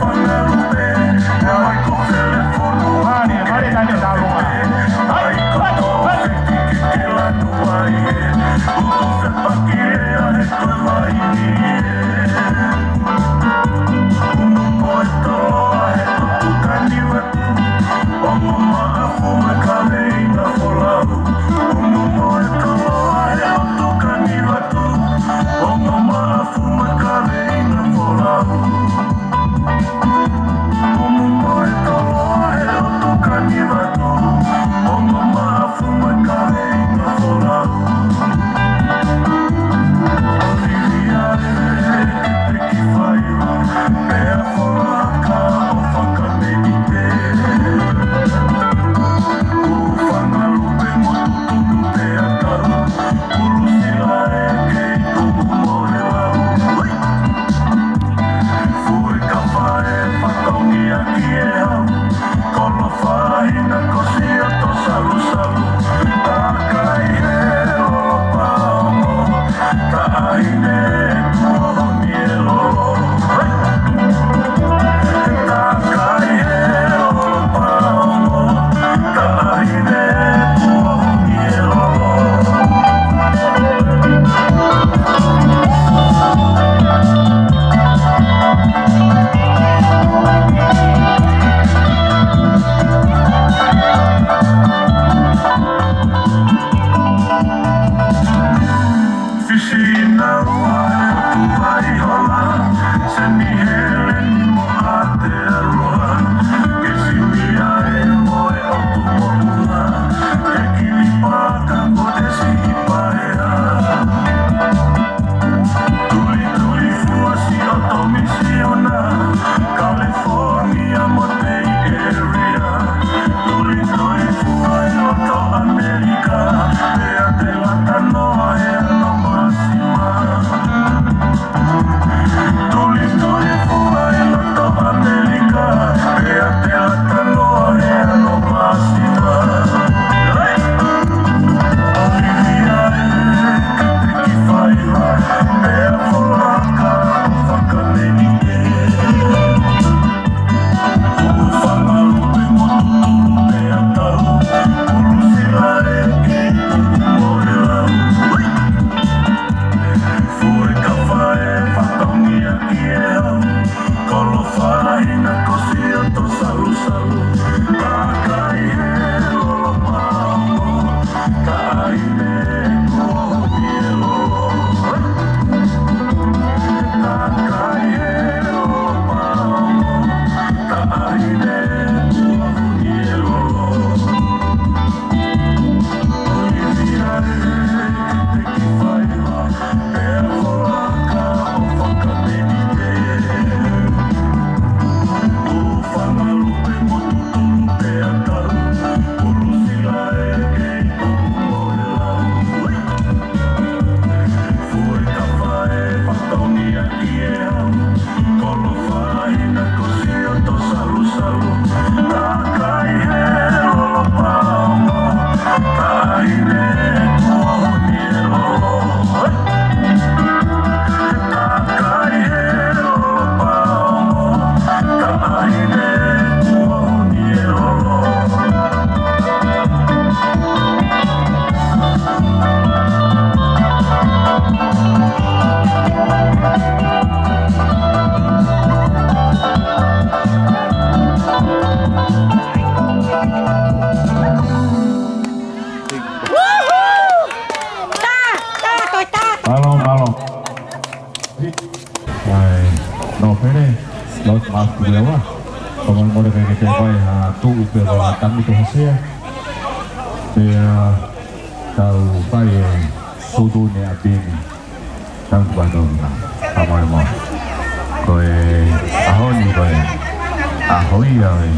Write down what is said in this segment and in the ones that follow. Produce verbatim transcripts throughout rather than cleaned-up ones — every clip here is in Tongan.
Fanga lupe, ʻa e ko fele fonu. Mare, mare, tane tālunga. Hai, hai, hai. Fisi na ua e tuai hola, Seni Heleni mo Aotearoa, ke sini ai mo e ʻotu moʻunga, ke kili paka mo te siʻi paea. Tuli tuli fua siʻoto misiona, California mo Bay Area. Tuli tuli fua ʻi loto ʻAmelika, pea te lata noa he ano māsima. Tuli tuli fua ʻi loto ʻAmelika, pea te lata noa he ano māsima. Hey! ʻOlivia ē, ke te ki faiva, pea folaka ʻo fakameʻite. Mālō, mālō. ʻAi, nō pele, nō mātuku lewa. Kau mole mole ke ke te vai ha tuʻu pe ko ha tangi to hasea. Pea tau vai e sūtū ne ʻa Pini. Tau vai tau na. Kau mole mole. Ko e ʻaho ni ko e ʻaho ia ē.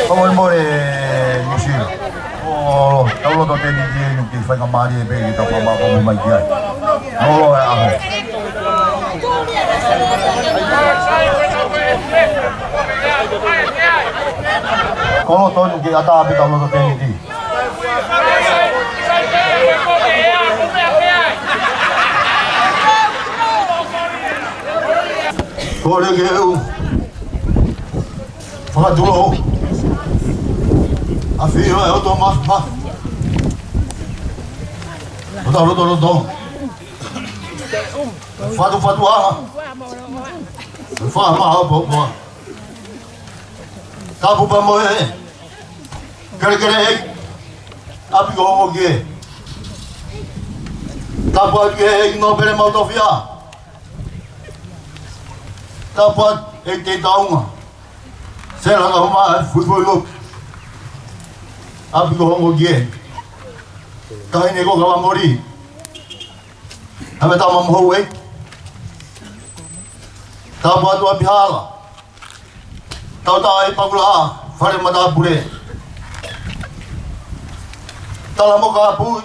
Fakamolemole, Niu Sila. ʻOku tau loto tēniti ʻi heʻene kei faingamālie pē ke tau fakamāʻopoʻopo mai ki ai. Mālō e ʻaho. Ko e loto ʻeni ke ʻatā pē ʻetau loto tēniti. Kole ke u fakatulou ʻafio ʻa e ʻOtua Māfimafi ʻo hotau lotolotonga. Fatufatuʻanga mo e fakamāʻopoʻopoʻanga. Tapu pea mo e kelekele ʻeiki ʻapi ko Hongokie. Tapu atu ki he ʻEiki Nōpele Maʻu Tofiʻa. Tapu atu ʻEiki Teitaunga Sela Kaumā, Fuifuilupe, ʻapi ko Hongokie. Taʻahine ko Kalamoli, Havetama Mohoue. Tapu atu ʻa Pihala, Tautai Pakula, Fale Matāpule, Talamoka Pui.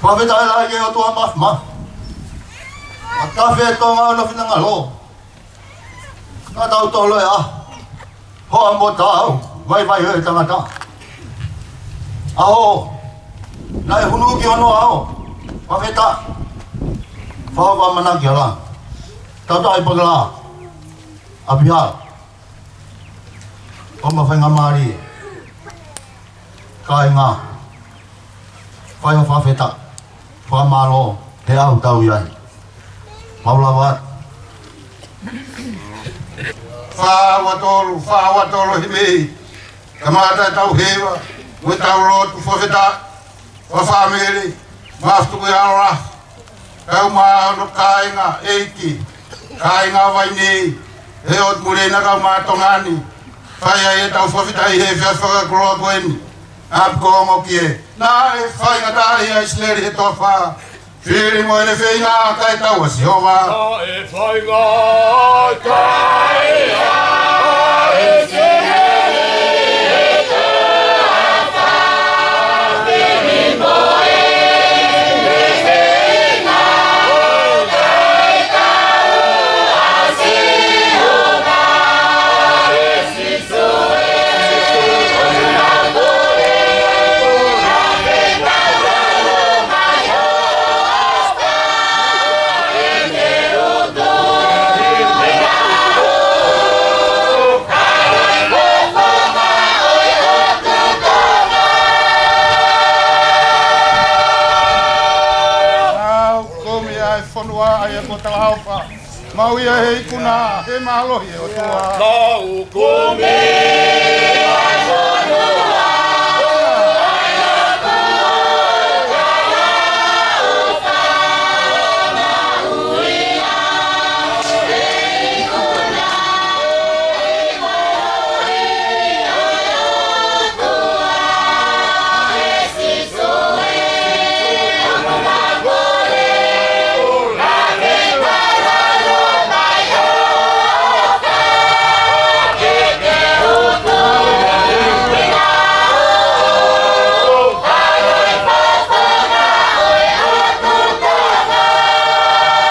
Fakafetaʻi lahi ki he ʻOtua Māfimafi. ʻA e tafe Tonga ʻo e finangalo. Naʻa tau tolo e ʻaho, hoa mo tau, vaivai ʻo e tangata. ʻAho naʻe hulu ki hono ʻao. Fakafetaʻi. Fakafetaʻi mana ki ala. Tautai Pakula, ʻa Pihala. ʻOma faingamālie. Kāinga, fai ha fakafetaʻi, fakamālō he ʻaho ʻoku tau ʻi ai. Mau lava atu. Fā ua tolu, fā ua tolu he mei. Kamata ʻetau hiva mo ʻetau lotu fakafetaʻi. Fakafāmili, mafutu kuo ʻi ai ʻa e ʻaloʻofa, kae ʻumaʻā hono kāinga ʻeiki, kāinga Vainī, he ʻotu muli na kae ʻumaʻā Tonga ni. Fai ai ʻetau fakafetaʻi he efiafi fakakoloa ko eni, ʻapi ko Hongokie. Naʻe faingataʻaʻia ʻa ʻIsileli he toafa, fili mo ʻene feinga kae tau ʻa Sihova. Naʻe faingataʻaʻia ʻa ʻIsileli he toafa, fili mo ʻene feinga kae tau ʻa Sihova. Naʻa ku kumi ʻa e fonua ʻa ia ko Talaʻofa. Maʻu ia he ikuna, he mālohi ʻo e ʻOtua. Naʻa ku kumi ʻa e fonua ʻa ia ko Talaʻofa. Maʻu ia he ikuna, he mālohi ʻo e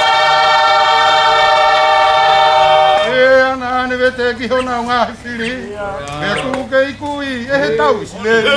ʻOtua. ʻE ana ane vete ki hona unga fili, ʻe tuku ke ikuʻi ʻe he tau ʻIsileli.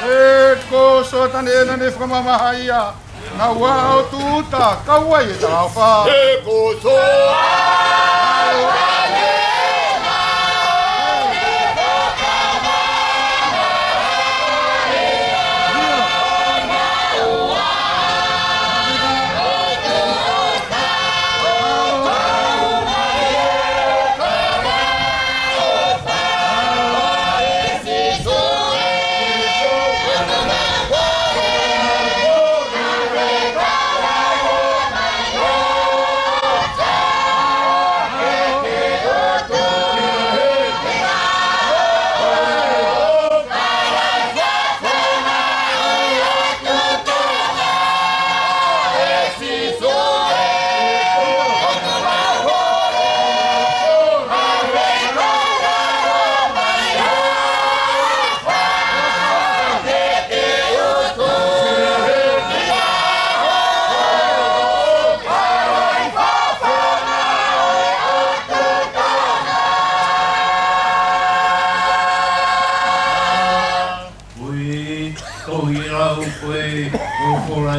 ʻE ko Soatane ʻEna ne fakamamahaʻi ia. Naʻa ʻoatu ʻa e tūʻuta, kau ai ʻe Talaʻofa. ʻE ko Soatane ʻEna ne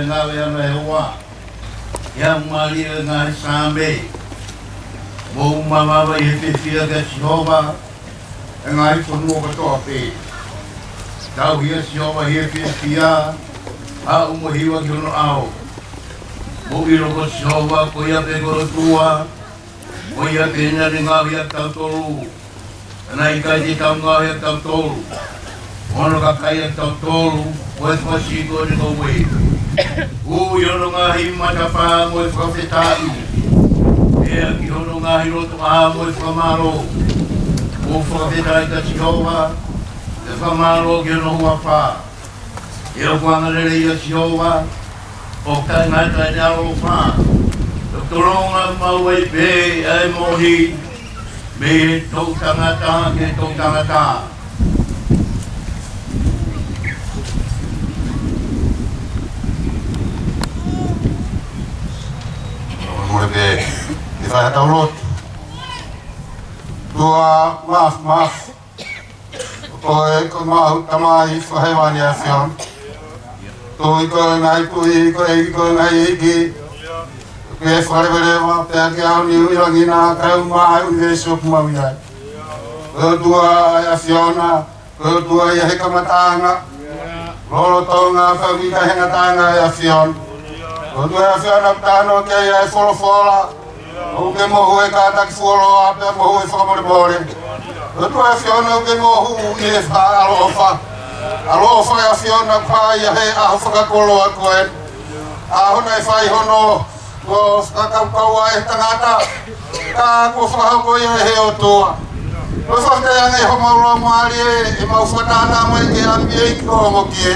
Ngāue ʻa e ʻOtua, ʻi he mālie ʻo e ngaahi Saame. Mou mavava ʻi he fiefia kia Sihova, ʻe ngaahi fonua kotoa pē. Tauhi ʻa Sihova ʻi he fiefia, haʻu mo hiva ki hono ʻao. Mou ʻilo ko Sihova ko ia pē ko e ʻOtua, ko ia pē naʻa ne ngaohi kitautolu. Naʻe ʻikai te tau ngaohi kitautolu, mo hono kakai kitautolu, ko e fasi ko eni ko ue. Ui hono ngaahi matapā mo e fakafetaʻi, pea ki hono ngaahi lotoʻā mo e fakamālō. Mou fakafetaʻi kia Sihova, pea fakamālō ki hono huafa. ʻE ʻoku angalelei ʻa Sihova, ʻoku taʻengata ʻene ʻaloʻofa. ʻOku tolonga maʻu ai pē ʻa e moʻoni, mei he toʻutangata ki he toʻutangata. Mole pē, ʻe fai haʻatau lotu. ʻOtua Māfimafi, ko koe ko homau Tamai fakahēvani ʻa e ʻAfiona. Tuʻi ko e ngaahi tuʻi, ko e ʻEiki ko e ngaahi ʻeiki. Ko e fakaleveleva, pea ke au ni ui langi na, kae ʻumaʻā ʻa e ʻunivēsi ʻoku mau ʻi ai. Ko e ʻOtua ʻa e ʻAfiona, ko e ʻOtua ʻi he kamataʻanga, lolotonga pea ʻikai ha ngataʻanga ʻa e ʻAfiona. Ko e ʻOtua ʻa e ʻAfiona ʻoku talanoa ki ai ʻa e folofola, ʻoku ke mohu ʻi he kātaki fuoloa pea mohu ʻi he fakamolemole. Ko e ʻOtua ʻa e ʻAfiona ʻoku ke mohu ʻi he faʻa ʻaloʻofa. ʻAloʻofa ʻa e ʻAfiona ʻoku fai ʻi he ʻaho fakakoloa ko eni. ʻAho naʻe fai hono, ko e fakakaukau ʻa e tangata, ka kuo fakahoko ia ʻe he ʻOtua. Ko e fakafetaʻi ange ʻi homau laumālie, ʻemau fakatātā mai ki he ʻapi ʻo e ʻEiki ko Hongokie.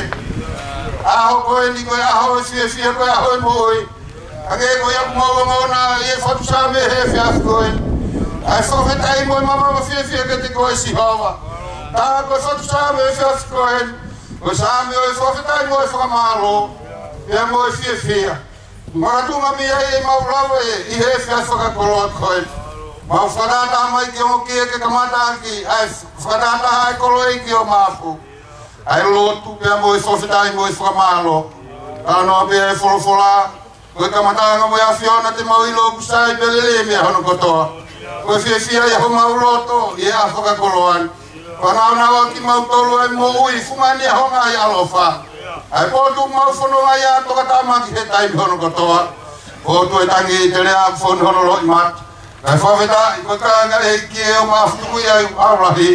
ʻAho ko eni ko e ʻaho ʻo e fiefia, ko e ʻaho ʻo e moʻui. Hangē ko ia ʻoku mau ongona ʻi he fatu Saame he efiafi ko eni. ʻA e fakafetaʻi mo e mavava fiefia kiate koe Sihova. Tā ko e fatu Saame he efiafi ko eni, ko e Saame ʻo e fakafetaʻi mo e fakamālō, pea mo e fiefia. Makatuʻunga mei ai ʻemau lave ʻi he efiafi fakakoloa ko eni. Mau fakatātā mai ki Hongokie ke kamata ʻaki ʻa e fakatātā ʻa e koloa ʻo e ʻEiki ʻo Maʻafu, ʻa e lotu pea mo e fakafetaʻi mo e fakamālō. Talanoa pē ʻa e folofola, ko e kamataʻanga mo e ʻAfiona te mau ʻilo ʻoku sai pea lelei e meʻa hono kotoa. Ko e fiefia ʻi homau loto ʻi he ʻaho fakakoloa ni. Fanaunaua kimautolu ʻa e moʻui, fungani ʻa ho ngaahi ʻaloʻofa. ʻA e potu ʻoku mau fononga ai ʻa e tokatamaki he taimi hono kotoa. Potu ʻe tangi ʻi he lea ʻoku fonu hono loʻimata. Kae fakafetaʻi ko e kāinga ʻEiki ʻo Maʻafu tuku ia ʻi ʻAulahi.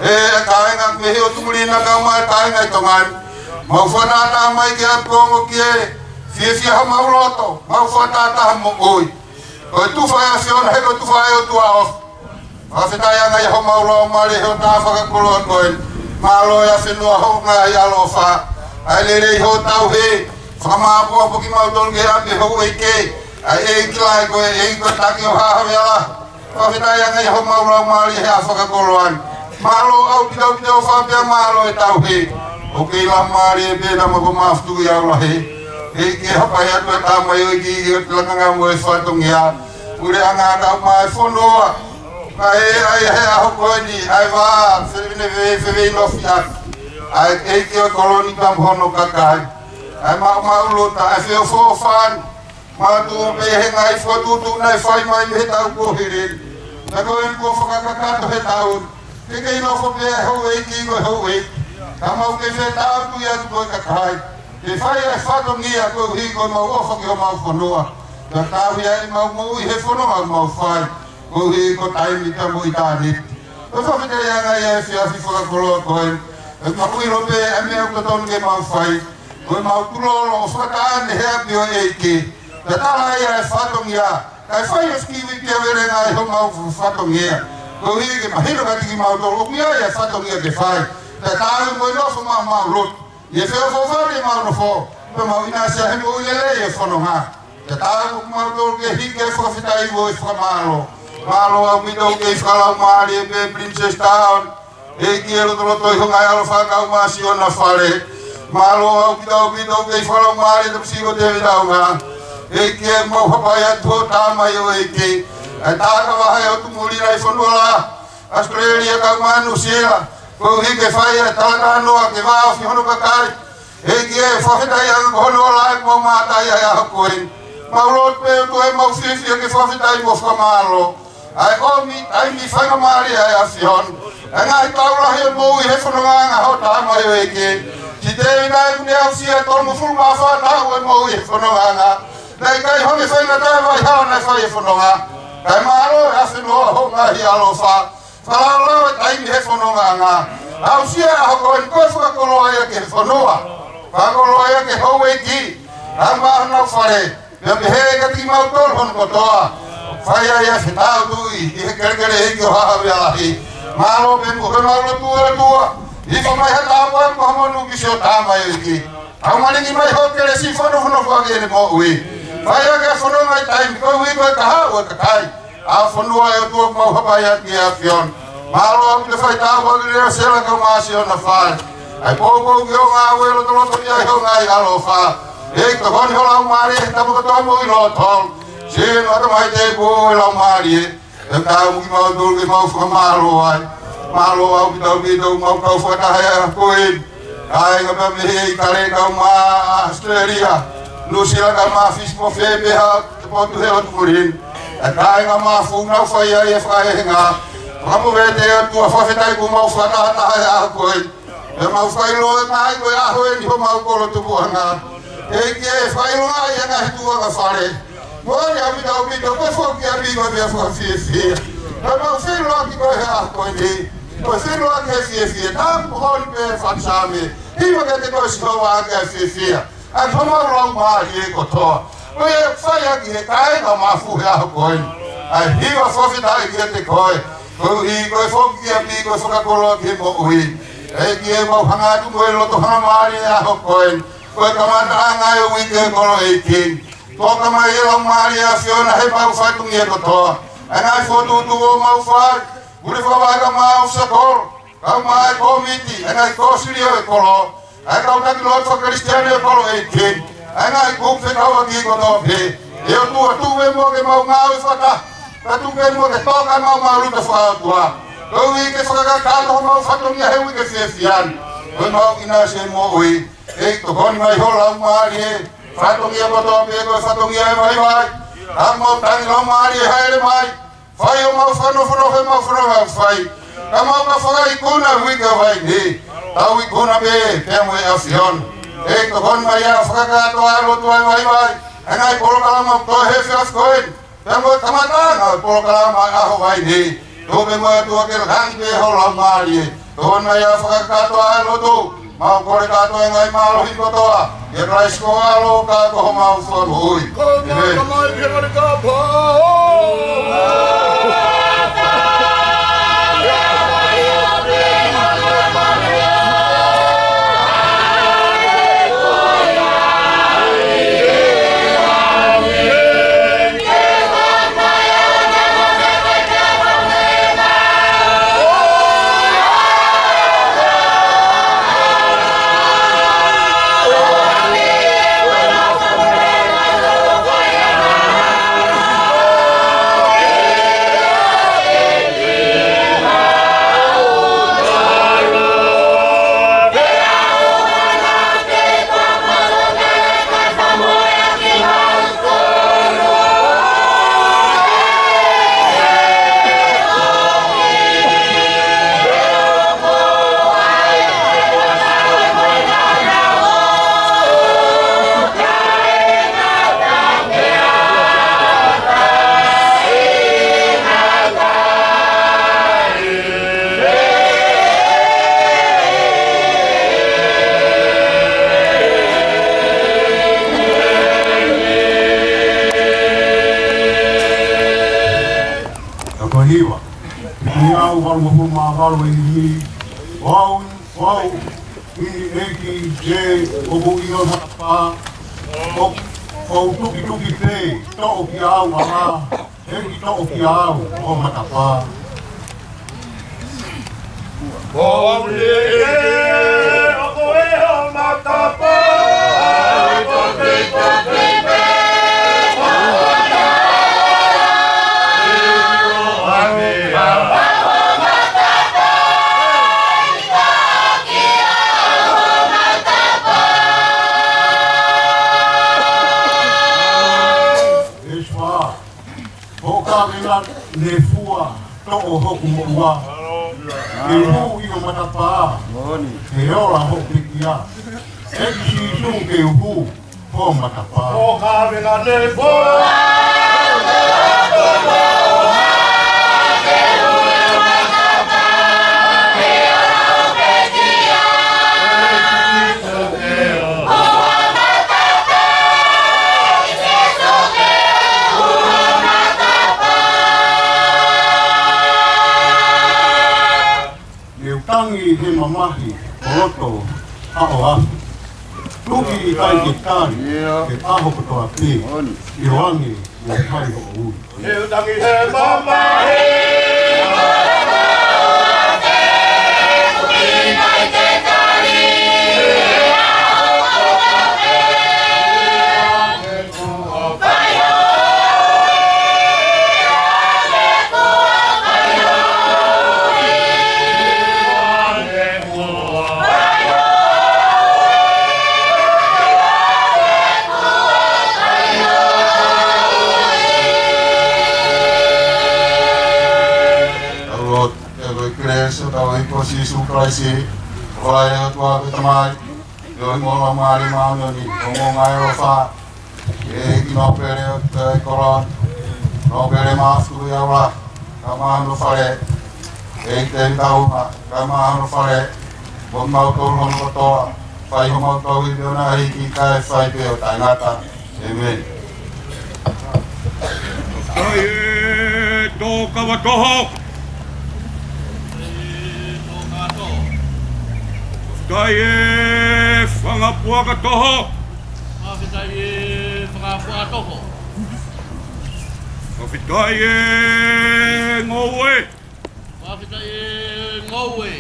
ʻE kāinga mei he ʻotu muli na kae ʻumaʻā e kāinga ʻi Tonga ni. Mau fakatātā mai ki he ʻapi ko Hongokie, fiefia homau loto, mau fakatātā moʻui. Ko e tufa ʻa e ʻAfiona he ko e tufa ʻa e ʻOtua ʻofa. Fakafetaʻi ange ʻi homau laumālie he ʻaho fakakoloa ko eni. Mālō ʻa e ʻAfiona hoʻo ngaahi ʻaloʻofa. ʻA e lelei hoʻo tauhi. Fakamāʻopoʻopo kimautolu ki he ʻapi houʻeiki. ʻA e ʻEiki lahi ko e ʻEiki ko e taki ʻo Haʻa Havea Lahi. Fakafetaʻi ange ʻi homau laumālie he ʻaho fakakoloa ni. Mālō ʻaupito ʻaupito ʻofa pea mālō e tauhi. ʻOku kei laumālie pē ʻa e tama ko Maʻafu tuku ʻi ʻAulahi. ʻEiki, hapai atu e tama ʻo e ʻEiki ʻi he lakanga mo e fatongia. Puleʻanga kae ʻumaʻā e fonua. Kae ʻai he ʻaho ko eni ʻa e vā, fevine ve, fevine nofi atu. ʻA e ʻEiki ʻo e kolo ni pea mo hono kakai. ʻA e maʻumaʻuluta, ʻa e feʻofoʻofani. Mātuʻa pē he ngaahi fokotuʻutuʻu naʻe fai mai mei he taʻu kuo hili. Ka ko eni kuo fakakakato he taʻu ni. Ke kei nofo pē ʻa e houʻeiki ko e houʻeiki. Ka mau kei fetaʻaki atu ko e kakai. Ke fai ʻa e fatongia koeʻuhi ko ʻemau ʻofa ki homau fonua. Ka tauhi ai ʻemau moʻui he fononga ʻoku mau fai. Koeʻuhi ko e taimi pea mo ʻitāniti. Ko e fakafetaʻi ange ʻi he efiafi fakakoloa ko eni. ʻOku mau ʻilo pē ʻa e meʻa ʻoku totonu ke mau fai. Ko ʻemau tulolo ʻo fakataʻane he ʻapi ʻo e ʻEiki. Pea tala ai ʻa e fatongia. Kae fai ʻo sikivi pea velenga ʻi homau fatongia. Koeʻuhi ke mahino kiate kimautolu ʻoku ʻi ai ʻa e fatongia ke fai. Pea tauhi mo e nofo maʻumaʻuluta. ʻI he feʻofoʻofani ʻemau nofo. Pea mau ʻinasi ʻi he moʻui lelei ʻo e fononga. Pea tauhi kimautolu ke hiki ʻa e fakafetaʻi mo e fakamālō. Mālō ʻaupito kei fakalaumālie pē Princess Town. ʻEiki ʻe lotoloto ʻi ho ngaahi ʻaloʻofa kae ʻumaʻā siʻona fale. Mālō ʻaupito ʻaupito kei fakalaumālie Toketā ko Tēvita Aunga. ʻEiki ʻoku mau hapai atu ho tama ʻo e ʻEiki. ʻA e taha vahe ʻotu muli na ʻi fonua lahi. ʻAositelēlia kae ʻumaʻā Nuʻusila. Koeʻuhi ke fai ʻa e talatalanoa ke vāofi hono kakai. ʻEiki ē, fakafetaʻi ange ko hono ola ʻoku mau mātā ai ʻa e ʻaho ko eni. Mau lotu pē ʻOtua ʻoku mau fiefia ke fakafetaʻi mo fakamālō ʻa e ʻomi ʻa e taimi faingamālie ʻa e ʻAfiona. ʻA e ngaahi taʻu lahi ʻo e moʻui he fonongaʻanga ʻo e tama ʻo e ʻEiki. Siʻi Tēvita ʻoku ne aʻusia ʻa e tolungofulu mā fā taʻu ʻo e moʻui he fonongaʻanga. Naʻe ʻikai hoko e faingataʻa ʻa e vaihā naʻe fai he fononga. Kae mālō ʻa e ʻAfiona hoʻo ngaahi ʻaloʻofa. Fakalaulauloto e taimi he fonongaʻanga. Aʻusia ʻa e ʻaho ko eni ko e fakakoloa ia ki he fonua. Fakakoloa ia ki he houʻeiki. Kae ʻumaʻā honau fale. Pea pehē kiate kimautolu hono kotoa. Fai ai ʻa e fetaulaki ʻi he kelekele ʻeiki ʻo Haʻavea Lahi. Mālō pē mo ʻemau lotu ʻOtua. Hifo mai ha tāpuaki mo ha monū ki siʻo tama ʻEiki. ʻOmai mai hoʻo kelesi fanofanofo ʻaki ʻene moʻui. Fai ʻaki ʻa e fononga ʻi he taimi ko eni ko e kahaʻu ʻo e kakai ʻa e fonua ʻe ʻOtua ʻoku mau hapai atu ki he ʻAfiona. Mālō ʻaupito fai tāpuaki lelei ʻa Sela kae ʻumaʻā siʻona fale. ʻA e poupou ki he ngāue lotoloto ʻi ai hoʻo ngaahi ʻaloʻofa. ʻEiki tokoni ho Laumālie he tama kotoa mo e lotoloto. Sino ata mai te pō e Laumālie. ʻE tau muki mau tolu ke mau fakamālō ai. Mālō ʻaupito ʻaupito mau kau fakataha he ʻaho ko eni. Kāinga pea mei he ʻItālī kae ʻumaʻā ʻAositelēlia, Nuʻusila kae ʻumaʻā Fisi mo fē pē ha potu he ʻotu muli ni. ʻA e kāinga Mafu naʻa nau fai ai e fakaehenga. Fakamoʻoni ʻe ʻOtua fakafetaʻi kuo mau fakataha he ʻaho ko eni. Pea mau fakaʻilo ʻe mai ko e ʻaho eni homau kolo tupuʻanga. ʻEiki ē fakaʻilongaʻi ʻa e ngaahi tuʻunga fale. Moʻoni ʻaupito ʻaupito ko e foki ʻapi ko e meʻa fakafiefia. Pea mau filo ʻaki ko e ʻaho ko eni. Ko e filo ʻaki e fiefia. Tāpuhoni pē fakasaame. Hiva kiate koe Sihova ʻaki e fiefia. ʻA homau laumālie kotoa. Ko ia ʻoku fai ʻaki e kāinga Mafu he ʻaho ko eni. ʻA e hiva fakafetaʻi kiate koe. Koeʻuhi ko e foki ʻapi ko e fakakoloa ki he moʻui. ʻEiki ē mau hanga atu mo e loto hangamālie he ʻaho ko eni. Ko e kamataʻanga ʻo e uike koloa ʻEiki. Toka mai e Laumālie ʻo e ʻAfiona he mau fatongia kotoa. ʻA e ngaahi fokotuʻutuʻu ʻoku mau fai. Pule fakavahe kae ʻumaʻā e ʻofisa kolo. Kae ʻumaʻā e kōmiti, ʻa e ngaahi kōsilio ʻo e kolo. ʻA e kau taki lotu faka-Kalisitiane ʻo e kolo ʻEiki. ʻA e ngaahi kupu fekauʻaki kotoa pē. ʻE ʻOtua tuku muʻa ke mau ngāue fakataha. Kae tuku muʻa ke toka ʻemau maʻumaʻuluta fakaʻotua. Koeʻuhi ke fakakakato homau fatongia he uike fiefia ni. Ko ʻemau ʻinasi ʻi he moʻui. ʻEiki tokoni mai ho Laumālie. Fatongia kotoa pē ko e fatongia ʻe vaivai. Ka mau tangi Laumālie hāʻele mai. Fai homau fanofanofo ʻemau fononga ʻoku fai. Ka mau ka fakaikuna uike ʻo e vaine. Tau ikuna pē pea mo e ʻAfiona. ʻEiki tokoni mai ʻa e fakakakato ʻa e lotu ʻa e vaivai. ʻA e ngaahi polokalama ʻoku toe he efiafi ko eni. Pea mo e kamataʻanga ʻo e polokalama ʻa e ʻaho vaine. Tuku pē muʻa ʻOtua ke langi pē ho Laumālie. Tokoni mai ʻa e fakakakato ʻa e lotu. Mau kole kātoa e ngaahi mālohi kotoa. ʻIa Kalaisi ko ho ʻAlo ka ko homau Fakamoʻui. ʻĒmeni. Ka ko e hiva. Ni au valu mapulu mā valu e himi. Vau, vau, ʻi he ʻEiki, ʻe ʻoku ʻi ho matapā. ʻO, ʻo tukituki pē, toʻo kiate au ʻa e ʻEiki, toʻo kiate au ho matapā. Hoʻo kavenga ne fua, toʻo hoku moʻua. Ke u hū ʻi ho matapā, he ola hoku pekia. ʻEiki Sīsū, ke u hū ho matapā. Hoʻo kavenga ne fua. Ne u tangi he mamahi, ʻo loto ʻaʻahi. Tuki ʻikai ke tali, he ʻaho kotoa pē, ʻioange mo kai hoʻo ui. Ne u tangi he mamahi, Tau lotu. Ke ʻoua ʻe kelesi ʻo hotau ʻEiki ko Sīsū Kalaisi, ʻofa ʻa e ʻOtua ko e Tamai, ʻio mo e Laumālie Māʻoniʻoni, ʻo mo ngāue ʻofa, ʻEiki Nōpele ʻo e Kolōlia, Nōpele Māfimafi ʻo e ʻAula, kae ʻumaʻā hono fale, ʻEiki Tēvita Uma, kae ʻumaʻā hono fale, mo kimautolu hono kotoa, fai homau tauhi pea ʻoua naʻa hiki kae fai pē ʻo taʻengata. ʻĒmeni. Fakafetaʻi e tō kava toho. Fakafetaʻi e fanga puaka toho. Fakafetaʻi e fanga puaka toho. Fakafetaʻi e ngoue. Fakafetaʻi e ngoue.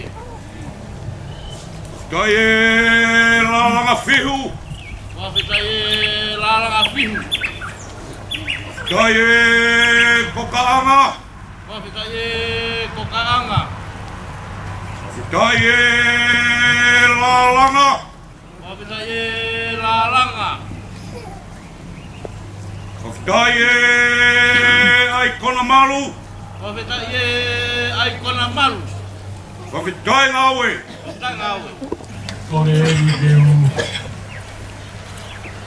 Fakafetaʻi e lālanga fihu. Fakafetaʻi e lālanga fihu. Fakafetaʻi e kokaʻanga. Fakafetaʻi e kokaʻanga. Fakafetaʻi e lālanga. Fakafetaʻi e lālanga. Fakafetaʻi e ʻaikona malu. Fakafetaʻi e ʻaikona malu. Fakafetaʻi ngāue. Fakafetaʻi ngāue. Kole eni ke u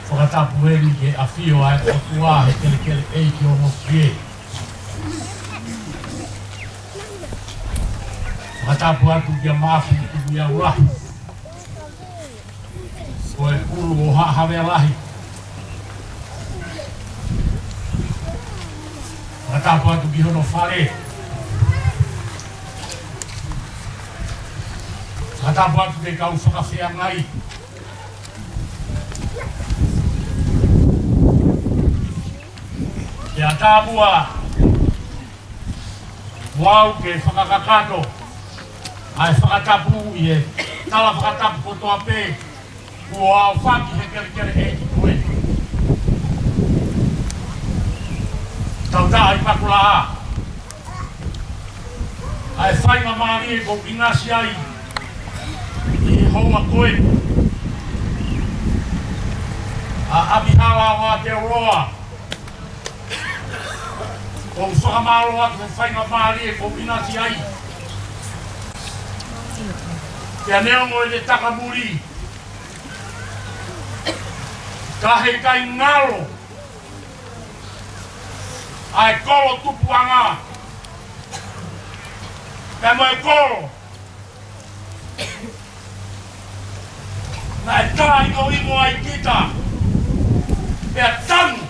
fakatapu eni ki he ʻafio ʻa e ʻOtua he kelekele ʻeiki ʻo Mokie. Fakatapu atu kia Maʻafu Tukuʻiaulahi. Ko e kulu ʻo Haʻa Havea Lahi. Fakatapu atu ki hono fale. Fakatapu atu ki he kau fakafeangai. Pea tāpua mo au ke fakakakato ʻa e fakatapu ʻi he tala fakatapu kotoa pē kuo aofaki he kelekele ʻeiki ko eni. Tautaha ʻi Pakulaʻā. ʻA e faingamālie kuo u ʻinasi ai ʻi he houa ko eni. ʻA ʻApihala ʻo Aotearoa. ʻOku ou fakamālō atu he faingamālie kuo u ʻinasi ai kia Neongo ʻEne Takamuli. Ka heʻikai ngalo ʻa e kolo tupuʻanga pea mo e kolo naʻe taʻeʻiloʻilo ai kita, pea tanu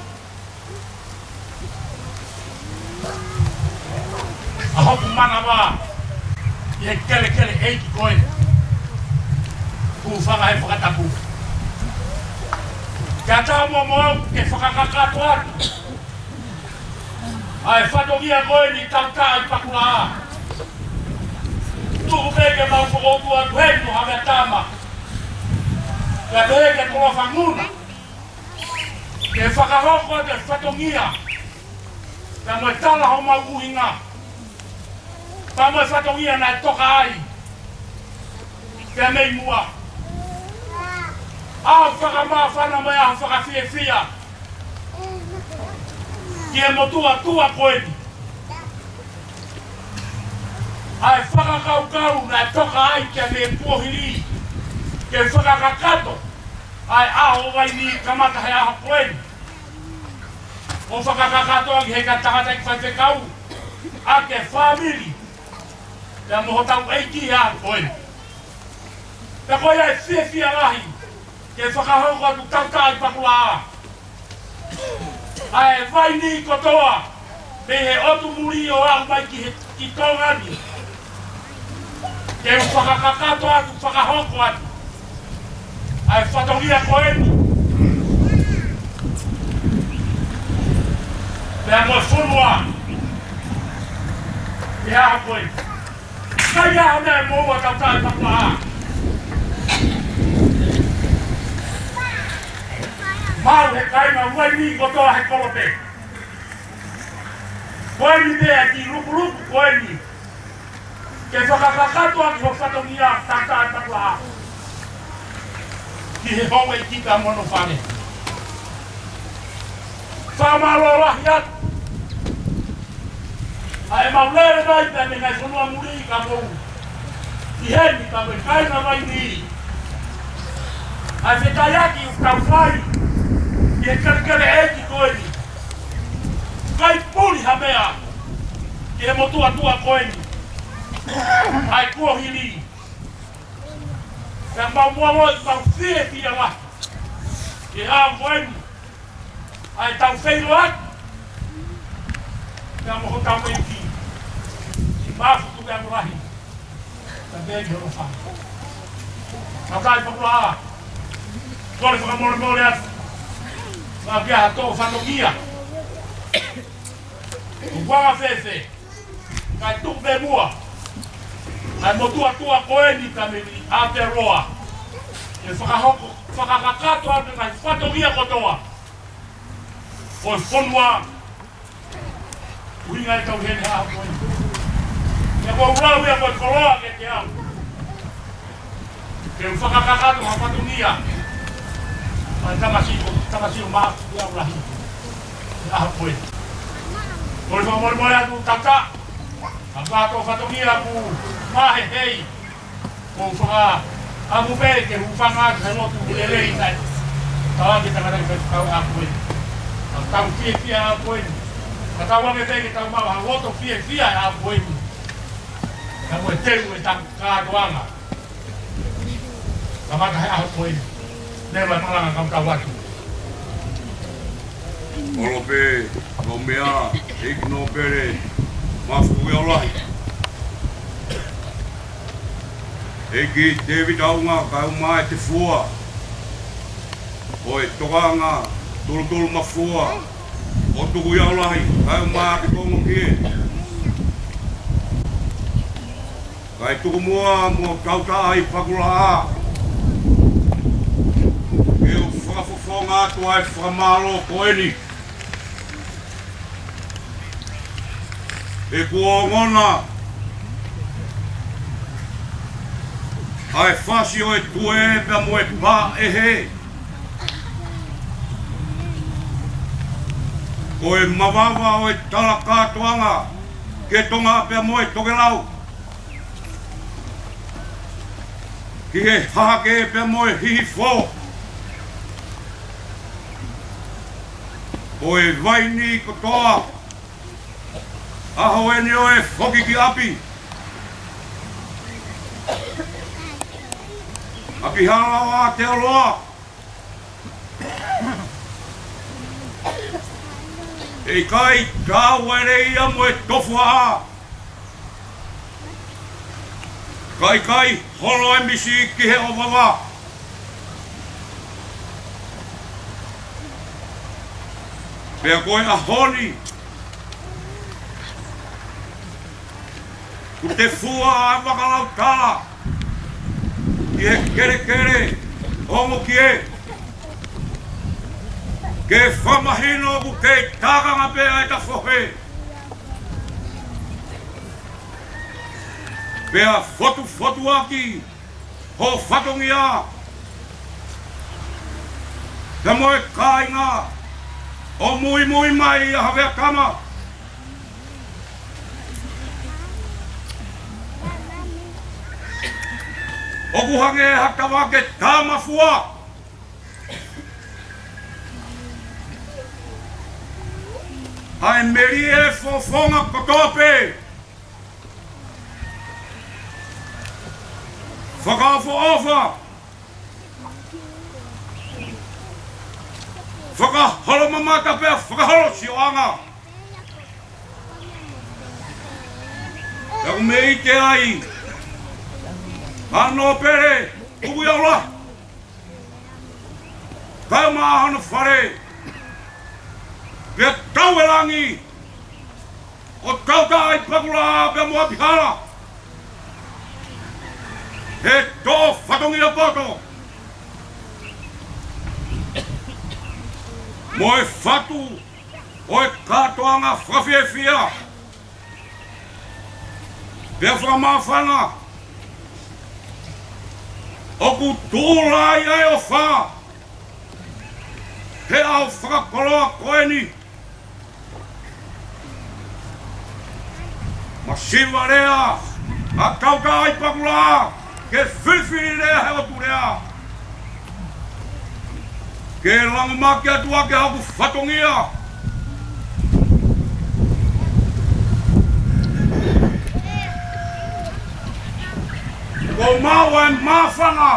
ʻa hoku manava ʻi he kelekele ʻeiki ko eni. Hūfanga he fakatapu. Kae ʻatā muʻa mo au ke fakakakato atu ʻa e fatongia ko eni tautaha ʻi Pakulaʻā. Tuku pē ke mau fokoutua atu heni mo Haveatama, pea pehē kia Tolofa Nguna, ke fakahoko atu e fatongia pea mo e tala homau ʻuhinga pea mo e fatongia naʻe toka ai pea mei muʻa. ʻAho fakamāfana mo e ʻaho fakafiefia. ki he motuʻa tuʻa ko eni. ʻA e fakakaukau naʻe toka ai ki he kuohili ke fakakakato ʻa e ʻaho vaini kamata he ʻaho ko eni. ʻO fakakakato ange he kakai tangata ʻi faifekau, ʻa e fāmili, pea mo hotau ʻEiki he ʻaho ko eni. Pea ko ia ʻe fiefia lahi ke fakahoko atu Tautaʻi Pakulaʻā ʻa e vaini kotoa mei he ʻotu muli ʻo aʻu mai ki he, ki Tonga ni. Ke u fakakakato atu, fakahoko atu ʻa e fatongia ko eni. Pea mo e fonua he ʻaho ko eni. Kai ʻaho naʻe moʻua Tautaʻi Pakulaʻā. Maʻu he kāinga vaini kotoa he kolope ko eni pea ki lukuluku ko eni. Ke fakakakato atu ho fatongia Tautaʻi Pakulaʻā ki he houʻeiki pea mo hono fale. Fakamālō lahi atu ʻa e mau lele mai pea mei he ngaahi fonua muli ka mou ʻi heni ka mei kāinga vaini. ʻA e fetaiaki ʻoku tau fai ʻi he kelekele ʻeiki ko eni. Kai puli ha meʻa ki he motuʻa tuʻa ko eni. ʻA e kuohili. Pea mau moʻua, mau fiefia lahi he ʻaho ko eni. ʻA e tau feiloaki pea mo hotau ʻEiki. Siʻi Maʻafutu pea mo Lahi. Pea pehē ki hono fale. Tautaʻi Pakulaʻā, kole fakamolemole atu. Mau kia ha toʻo fatongia ʻoku anga fēfē, kae tuku pē muʻa ʻa e motuʻa tuʻa ko eni ka mei Aotearoa ke fakahoko, fakakakato atu ʻa e fatongia kotoa ʻo e fonua. ʻUhinga ʻetau ʻi heni he ʻaho ko eni, ʻa ia ko e lau ia ko e koloa kiate au ke u fakakakato ha fatongia ʻa e tamasiʻi, tamasiʻi ʻo Maʻafutu pea mo Lahi he ʻaho ko eni. Kole fakamolemole atu Tautaʻi, ʻa e toʻo fatongia ʻoku mahehei. Ko e fakaʻamu pē ke hūfanga atu he lotu lelei naʻe tala ke tangata ke fai fakau ʻaho ko eni. Ka tau fiefia ʻaho ko eni. Ka tau ʻave pē ke tau maʻu ha loto fiefia ʻaho ko eni. Ka ko e teu e tau kātoanga. Kamata he ʻaho ko eni. Neva malanga kau tau atu. Kolope, Nōmea, ʻEiki Nōpele Maʻafutu Uiaulahi. ʻEiki Tēvita ʻUnga, kae ʻumaʻā e fua ʻo e tokanga tulutulu mafua ʻo Tukuʻiaulahi, kae ʻumaʻā ʻa e kongokie. Kae tuku muʻa mo Tautaʻi Pakulaʻā ke u fakafofonga atu ʻa e fakamālō ko eni. He kuo ongona ʻa e fasi ʻo e tuē pea mo e pā ʻehē. Ko e mavava ʻo e tala kātoanga ki Tonga pea mo e tokelau. Ki he hahake pea mo e hihifo ʻo e vaini kotoa. ʻAho eni ʻo e foki ki ʻapi. ʻApihala ʻo Aotearoa. ʻE ʻikai taʻau ʻa e lea ia mo e tofuaʻa. Ka ʻikai holo e misi ki he ʻovava. Pea ko e ʻaho ni, kuo te fua ʻa e vakalautala ki he kelekele ongokie. Ke fakamahino ʻoku kei tākanga pē ʻa e tafohe. Pea fotufotuaki ho fatongia pea mo e kāinga ʻo muimui mai ʻa Havea Kama. ʻOku hangē ha tavake tāmafua ʻa e melie fofonga kotoa pē. Fakaʻofoʻofa, fakaholomamata pea fakaholosioʻanga. Pea ʻoku mei te ai ʻa Nōpele Kukuiaula, kae ʻumaʻā hono fale, pea Tauelangi, ʻo Tautaʻaipakula pea mo ʻApihala, he toʻo fatongia poto mo e fatu ʻo e kātoanga fakafiefia pea fakamāfana. ʻOku tuʻu lahi ʻa e ʻofa he ʻaho fakakoloa ko eni. Masiva lea ʻa Tautaʻaipakula ke filifili lea he ʻotu lea, ke langomaki atu ʻaki ʻa hoku fatongia. Kuo maʻu ʻa e māfana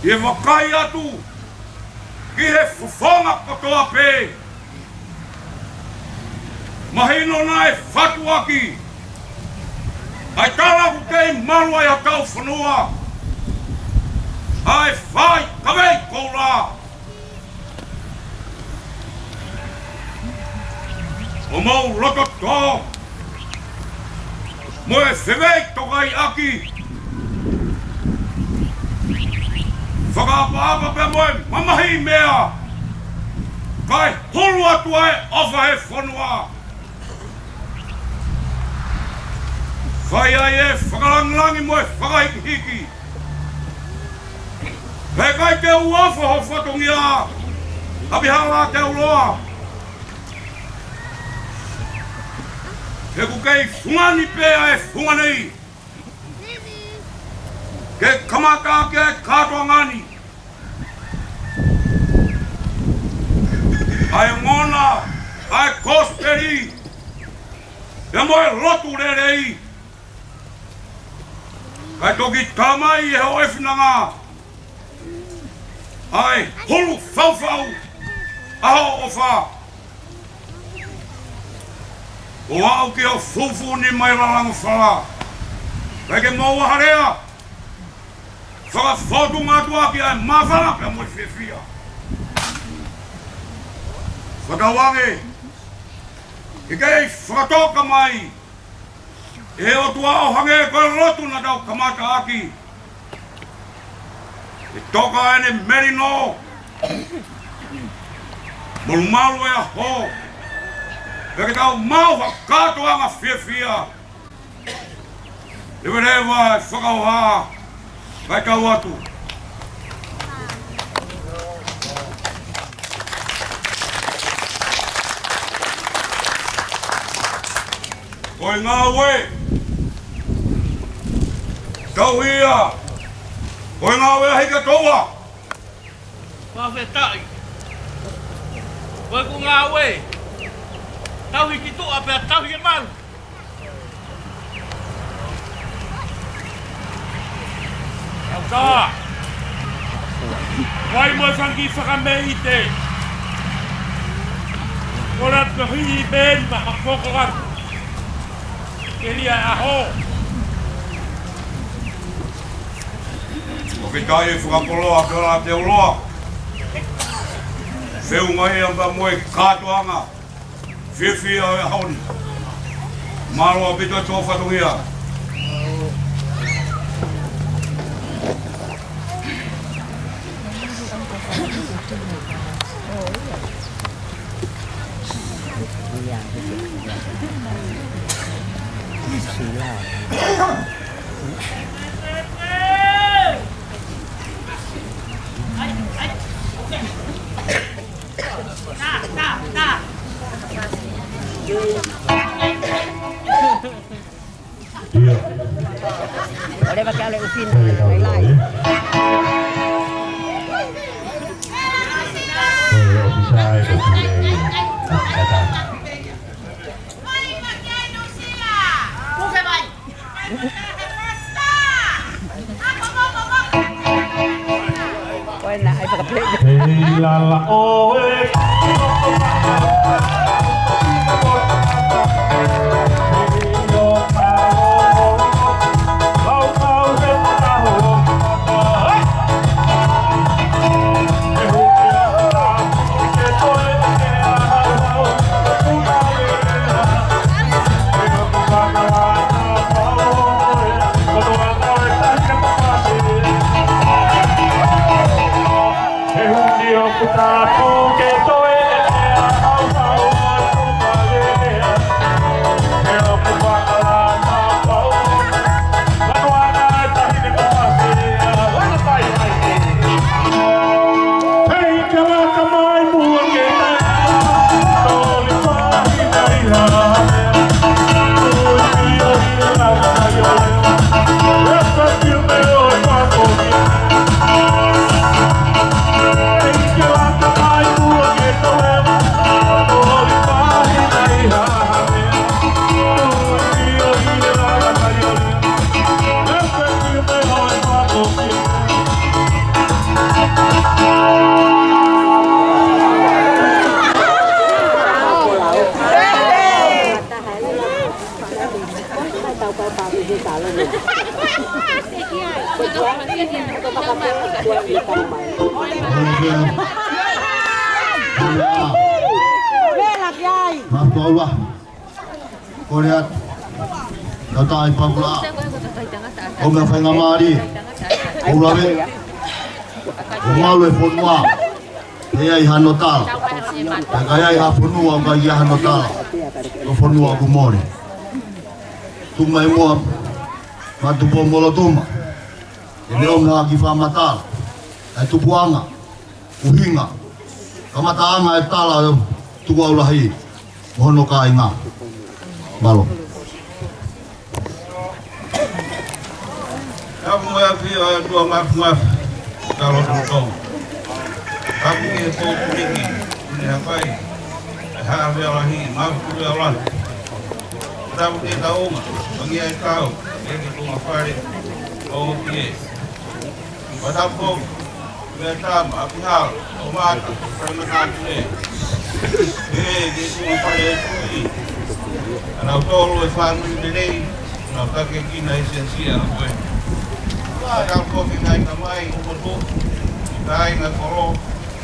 ʻi he vakai atu ki he fofonga kotoa pē. Mahino naʻe fatu ʻaki ʻa e tala ʻoku kei malu ai ʻa hotau fonua, ʻa e fai kavei koula. ʻOku mou loto tō mo e fevei tokaiʻaki, fakaʻapaʻapa pea mo e mamahi meʻa, kae hulu atu ʻa e ʻofa he fonua. Fai ai e fakalāngilangi mo e fakahikihiki. He ʻikai ke u ʻofa ho fatongia, ʻApihala Teuloa. He ʻoku kei fungani pē ʻa e funga nei ke kamata ʻaki ʻa e kātoanga ni, ʻa e ongona ʻa e kosipeli pea mo e lotu lelei. Kae toki tā mai ʻe hoʻo finanga ʻa e hulu faufau ʻa hoʻo ʻofa, ʻo aʻu ki hoʻo fufuuʻi mai lalanga fala. Kae ke maʻu ha lea fakafōtunga atu ʻaki ʻa e māfana pea mo e fiefia. Fakatauange ke kei fakatoka mai ʻe he ʻOtua ʻo hangē ko e lotu naʻa tau kamata ʻaki, ʻe toka ʻene melino, molumalu e ʻaho, pea ke tau maʻu ha kātoanga fiefia. Leveleva e fakaʻofa, kae tau atu. Ko e ngāue tauhi ia, ko e ngāue ʻa Hikatoa. Fakafetaʻi. Ko ʻeku ngāue tauhi ki tuʻa pea tauhi ke malu. Ka vai mo e fanga kiʻi fakameʻite. Ko la tohi ben ma hafoko atu ke lia ʻaho. ʻOku ke kai fakakoloa ʻApihala Teuloa. Feʻunga ia pea mo e kātoanga fiefia ʻo e ʻaho ni. Mālō ʻaupito e tō fatongia. ʻIo. ʻOleva ke ʻalu e ʻufi ni. Hei, kau lai. Hei, ʻoku sai, ko tu e. Kata. Ko ena, ai fakapele. Hei, lala, ʻo e. Mapaula. Kole atu. Tau tai papula. ʻO meʻa faingamālie. ʻO lave. ʻO malu e fonua. Pea ʻi ai hano tala. Pea ka ʻi ai ha fonua ʻoku ʻikai hano tala. Ko e fonua ʻoku mole. Tuku mai muʻa Matupoumolotuma. ʻE leo mea ki fakamatala. ʻA e tupuʻanga. ʻUhinga. Kamataʻanga e tala ʻo Tukuʻaulahi mo hono kāinga. Mālō. Tapu mo e ʻafio ʻa e ʻOtua Mafimafi, talo totong. Tapu ki he Tōpuliki, ʻi ne hapai, ʻa e Haʻa Fia Lahi, Mafimafi ʻa Lahi. Tapu ki he taunga, mangi ai kau, e ki tunga fale, ʻo ki e. Matapo, Vietnam, ʻApihala, ʻo Mata, Fale Matāpule. Ē, ke tuʻu fale e tui. ʻA nautolu e fāmili lelei, nau take kina e siasia a koe. Matapo ki ngai ka mai, ʻo koto, ki kāinga kolo,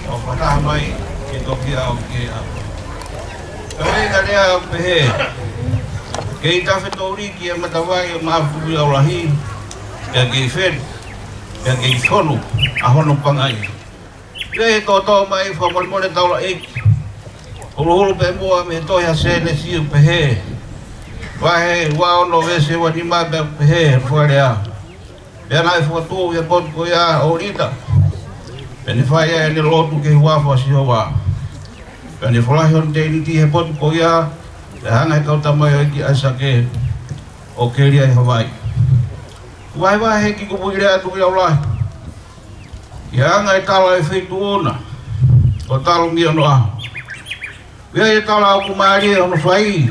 ʻo fataha mai, ke toki au ke au. Ka mai ka lea pehē, kei tafe tōliki e matavai ʻo Mafimafi ʻa Lahi, pea kei fenu, pea kei fonu, ʻa hono pangai. Pea ʻe tōtō mai fakamolemole taulaʻeiki. Huluhulu pē muʻa mei he tohi ʻa Sēnesi ʻo pehē. Vahe ua ono veesi ua nima pea pehē, fakalea. Pea naʻe fokotuʻu ʻi he potu ko ia ʻo ʻIta. Pea ne fai ai ʻene lotu ki he huafa ʻo Sihova. Pea ne folahi hono tēniti he potu ko ia, pea hanga he kau tamaioʻeiki ʻa ʻAisake ʻo keli ai ha vai. Vahevahe ki kupu ʻi lea atu ki au lahi. ʻI he anga e tala e feituʻu na, ʻo talu mei onoʻaho. ʻI ai e tala ʻoku mālie hono fai,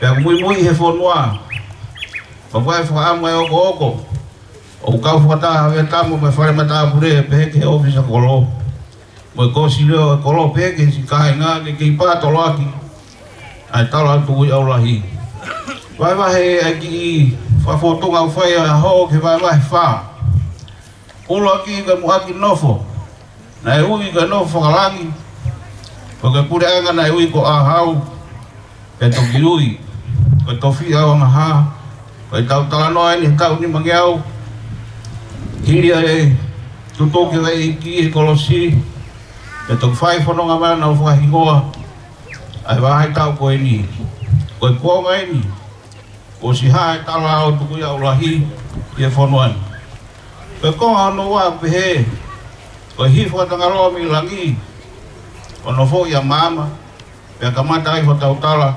pea ʻoku muimui he fonua. Pea ʻoku ʻi ai e fakaʻamu ʻa e ʻokoʻoko, ʻoku kau fakataha ʻa Vietnam mo e Fale Matāpule, pehē ki he ʻōfisa kolo. Mo e kōsilio ʻa e kolo pehē ki he siʻi kāinga ke kei pātoloaki ʻa e tala ʻo Tukuʻiʻaulahi. Vahevahe ʻa e kiʻi fakafotunga ʻoku fai ʻa e ʻaho ki he vahevahe fā. ʻUluaki ko e muʻaki nofo. Naʻe ui ko e nofo fakalangi. Ko e puleʻanga naʻe ui ko ʻAhau. Pea toki ui. Ko e tofiʻa ʻo Angahā. Ko e tau talanoa eni he taʻu nimangeau. Hili ʻa e tutuki ʻo e ʻEiki he kolosi. Pea toki fai fononga mai ʻo nau fakahingoa ʻa e vahaʻa taʻu ko eni. Ko e kuonga eni. ʻOsi hā e tala ʻo Tukuʻiʻaulahi ʻi he fonua ni. Ko e konga hono ua pehē, ko e hifo ʻa Tangaloa mei langi, ʻo nofo ʻi ʻAmaama, pea kamata ai hotau tala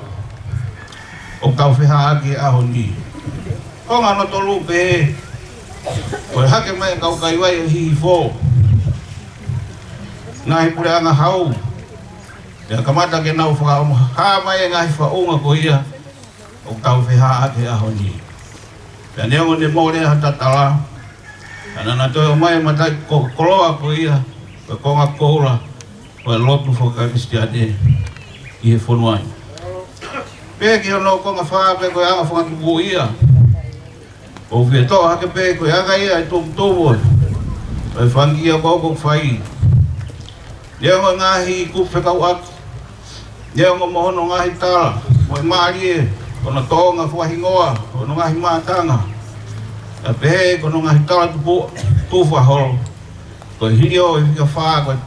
ʻoku tau fehāʻaki he ʻaho ni. Konga hono tolu pē, ko e hake mai e kau kaivai ʻo Hihifo, ngaahi puleʻanga hau, pea kamata ke nau fakaʻomo hā mai e ngaahi faʻunga ko ia ʻoku tau fehāʻaki he ʻaho ni. Pea neongo ne mole ha tatala, ka naʻa na toe ʻomai e mataʻikoloa ko ia, ko e konga koula ʻo e lotu fakakalisitiane ʻi he fonua ni. Pea ki hono konga fā pē, ko e anga fakatupu ia. ʻOku fie toʻo hake pē ko e anga ia e tumutumu ʻo e fanga kiʻi okooko ʻoku fai. Neongo e ngaahi kupu fekauʻaki, neongo mo hono ngaahi tala, mo e mālie hono tōʻonga fakahingoa hono ngaahi mātanga, pea pehē ko hono ngaahi tala tupu, tufa holo, ko e hili ʻo e fika fā ko e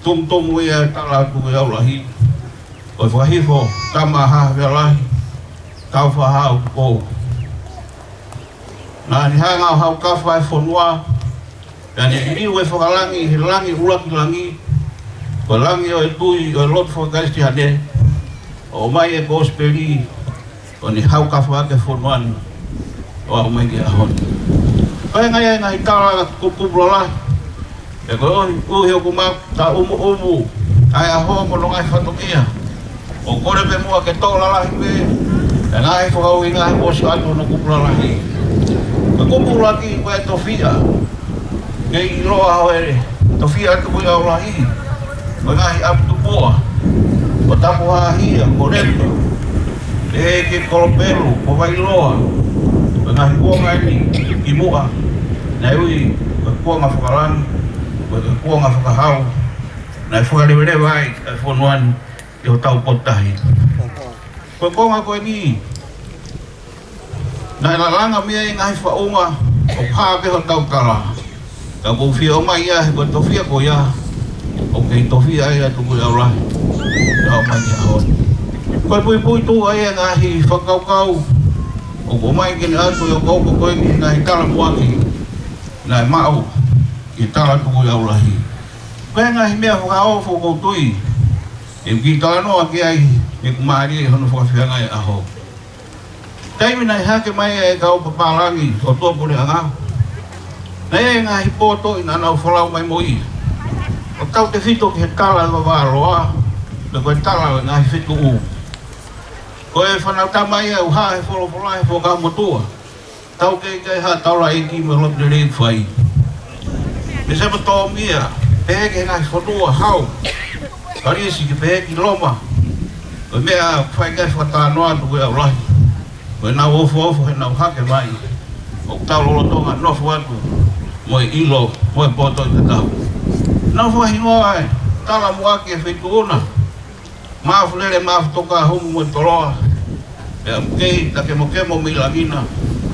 tumutumu ia e tala atu ko e Aulahi, ko e fakahifo Tama ʻa Haʻa Havea Lahi, Taufaʻāhau Tupou. Naʻa ne hanga ʻo haukafa e fonua, pea ne liliu e fakalangi he langi ʻuluaki langi, ko e langi ʻo e tui ʻo e lotu fakakalisitiane, ʻo ʻomai e kosipeli, ʻo ne haukafa ʻaki e fonua ni ʻo aʻu mai ki he ʻaho ni. Ko e ngaahi, ngaahi tala kupukupu lalahi, ʻe ko e ʻuhi, ʻuhi ʻoku mau taʻumuʻumu ʻa e ʻaho mo hono ngaahi fatongia. ʻOku kole pē muʻa ke toʻo lalahi pē e ngaahi fakaʻuhinga he ʻosi atu hono kupu lalahi. Ko e kupu ʻuluaki ko e tofiʻa. Kei ʻiloa ʻa e tofiʻa atu ko e Aulahi, ko e ngaahi ʻapi tupuʻa, ko Tapuhahia, ko Lepa, ʻe ki Kolopelu, ko Vailoa, ko e ngaahi kuonga eni ki muʻa, naʻe ui ko e kuonga fakalangi, ko e kuonga fakahau, naʻe fakaleveleva ai e fonua ni ʻi hotau potutahi. Ko e konga ko eni, naʻe lalanga mei ai e ngaahi faʻunga ʻoku hā pē hotau tala. Ka ʻoku ou fie ʻomai ia he ko e tofiʻa ko ia ʻoku kei tofiʻa ai ʻa Tukuʻiʻaulahi ʻo aʻu mai ki he ʻaho ni. Ko e puipuituʻa ia e ngaahi fakakaukau ʻoku ʻomai ke ne ʻatu e okooko ko eni he ngaahi tala muʻaki naʻe maʻu ʻi he tala ʻa Tukuʻiʻaulahi. Ko e ngaahi meʻa fakaofo ʻoku ou tui ʻe kiʻi talanoa ki ai, he ʻoku mālie hono fakafeangai e ʻaho. Taimi naʻe hake mai ai e kau papālangi ʻo tuʻapuleʻanga, naʻe ʻi ai e ngaahi pōtoʻi naʻa nau folau mai mo ia ʻo tautefito ki he tala ʻo e vavā loa, pe ko e tala ʻo e ngaahi fetuʻu. Ko e Fānautama ia ʻoku hā he folofola he Fuakava Motuʻa, taukei ki ai e Haʻa Taulaʻeiki mo e lotu lelei ʻoku fai. Mei Sepatomia, pehē ki he ngaahi fonua hau, Kalisi, ke pehē ki Loma, ko e meʻa ʻoku fai ki ai e fakatalanoa ʻa Tukuʻiʻaulahi. Ko ʻenau ofoofo heʻenau hake mai, ʻoku tau lolotonga nofo atu mo e ʻilo mo e poto ʻi tatau. Nau fakahingoa e tala muʻaki e feituʻu na, Maʻafu Lele, Maʻafu Toka, Humu mo Toloa, pea ʻoku kei takemokemo mei langi na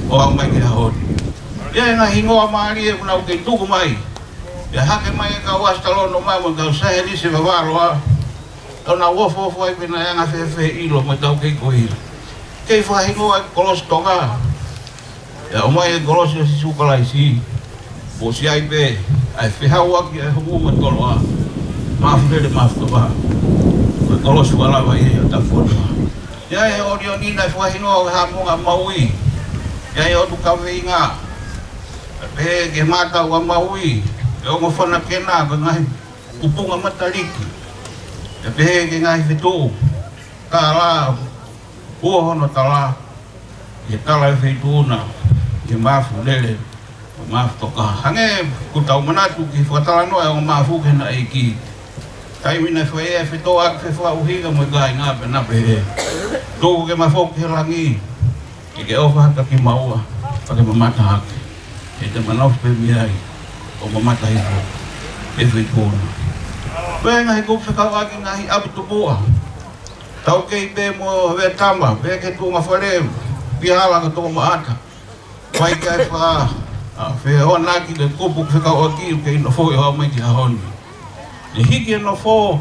ʻo aʻu mai ki he ʻaho ni. ʻI ai e ngaahi hingoa mālie ʻoku nau kei tuku mai. Pea hake mai e kau ʻasitalōnoma mo e kau saienisi vavā loa, ʻo nau ofoofo ai pe naʻe anga fēfē e ʻilo mo e taukei ko ia. Kei fakahingoa e kolosi Tonga, pea ʻomai e kolosi ʻo Sīsū Kalaisi. Mou sio ai pē, ʻa e fehauʻaki ʻa e Humu mo Toloa, Maʻafu Lele, Maʻafu Toka, ko e kolosi ʻoku lava ia ʻo tapu atu. ʻI ai e ʻōlioni naʻe fakahingoa ko e Haʻamonga Maui. ʻI ai e ʻOtu Kaveinga, pehē ki he Mataʻuʻa Maui, e Ongo Fanakena, ko e ngaahi kupunga mataliki, pea pehē ki he ngaahi fetuʻu. Tala, ua hono tala, ʻi he tala e feituʻu na, ʻi he Maʻafu Lele, Maʻafu Toka. Hangē ʻoku tau manatu ki he fakatalanoa ʻa e ongo Maʻafu ki heʻena ʻeiki, taimi naʻe fai ai e fetōʻaki fefakaʻuhinga mo e kāinga, pea na pehē, tuku ke ma foki ki langi, ke ke ʻofa hake kiate kimaua, pea ke mamata hake. He te ma nofo pē mei ai ʻo mamata hifo he feituʻu na. Ko e ngaahi kupu fekauʻaki e ngaahi ʻapi tupuʻa, taukei pē mo Havea Tama, pea ki he tuʻunga fale, Pihala ko Tokomaʻata. Fai ki ai e faka, ʻa, fehoanaki ki he kupu fekauʻaki ʻoku kei nofo ʻo aʻu mai ki he ʻaho ni. Ne hiki e nofo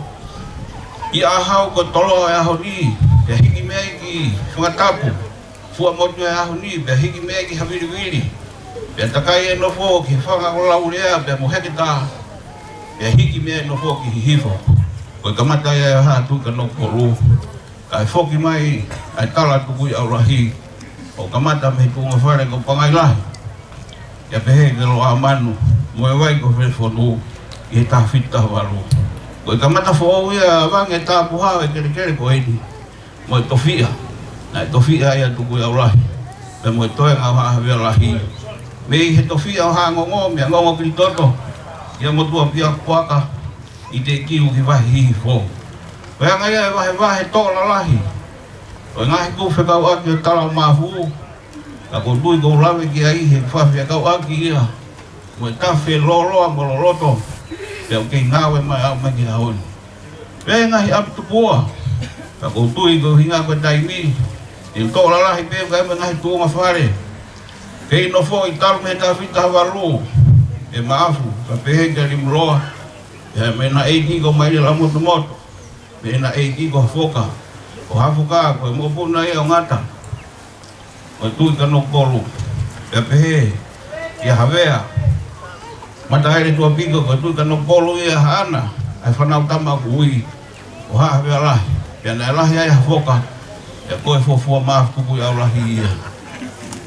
ʻi ʻAhau ko Toloa ʻo e ʻaho ni, pea hiki mei ai ki Fangatapu, Fuaʻamotu ʻo e ʻaho ni, pea hiki mei ai ki Haviliʻi, pea takai e nofo ki he fanga ko Laulea pea mo Heketā. ʻE hiki mei ai ʻo foki ki Hihifo. Ko e kamata ia ʻa e hā Tuʻi Kanokupolu. Kae foki mai ʻa e tala Tukuiʻaulahi. ʻO kamata mei he tuʻunga fale ko Pangai Lahi. Ia pehē ki Loʻamanu. Mo e vai ko Felefonu. ʻI he taha fitu taha valu. Ko e kamata foʻou ia ʻa e vange tapuhā ʻo e kelekele ko eni. Mo e tofiʻa. Naʻe tofiʻa ia Tukuiʻaulahi. Pea mo e toenga ʻo Haʻa Havea Lahi. Mei he tofiʻa ʻo Haʻangongo, mei Angongo ki Litoto. Ia mo Tuʻapiakuaka. ʻI Teʻekiu ki Vahe Hihifo. Ko e anga ia e vahevahe tō lalahi. Ko e ngaahi kupu fekauʻaki ʻo Tala ʻo Mafu. Ka ʻoku ou tui ʻoku ou lave ki ai he faʻa fekauʻaki ia. Mo e tafe lōloa mo loloto. Pea ʻoku kei ngāue mai ʻo aʻu mai ki he ʻaho ni. Pea ngaahi ʻapi tupua. Ka ʻoku ou tui ko e ʻuhinga ko e taimi. ʻE tō lalahi pē ka ʻi ai mo e ngaahi tuʻunga fale. Kei nofo ʻi talu mei he taha fitu taha valu. ʻE Mafu, ka pehē ki Limuloa. ʻE mei he ʻeiki ko Maile Lamotomoto. Mei he ʻeiki ko Hafoka. Ko Hafoka, ko e mokopuna ia ʻo Ngata. Ko e Tuʻi Kanokupolu. Pea pehē, ia Havea. Mataele Tuʻapiko, ko e Tuʻi Kanokupolu ia haʻana. ʻA e fānau tama ʻoku ui. ʻO Haʻa Havea Lahi. Pea naʻe lahi ai Hafoka. Pea ko e fuofua Mafu Tukuiʻaulahi ia.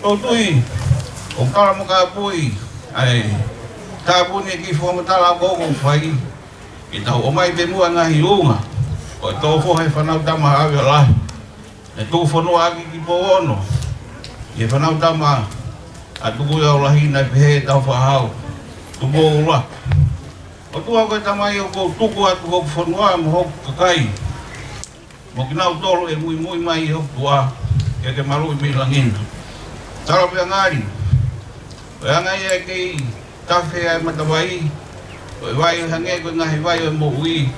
ʻOku ou tui. ʻOku tala mo kāpui. ʻAi. Tāpuni e kiʻi fakamatala ʻoku ou fai. Ke tau ʻomai pē muʻa ngaahi ʻuhinga. Ko e tō foha e fānau tama Havea Lahi. ʻE tuʻu fonua ʻaki ki Pouono. ʻI he fānau tama ʻa Tukuiʻaulahi naʻe pehē tau fahau. Tupoula. ʻOtua ko e Tamai ʻoku ou tuku atu hoku fonua mo hoku kakai. Mo kinautolu ʻe muimui mai ʻi hoku tuʻa. Ke ke maluʻi mei langi na. Tala pea ngali. Ko e anga ia ʻe kei tafe ai matavai, ko e vai ʻo hangē ko e ngaahi vai ʻo e moʻui.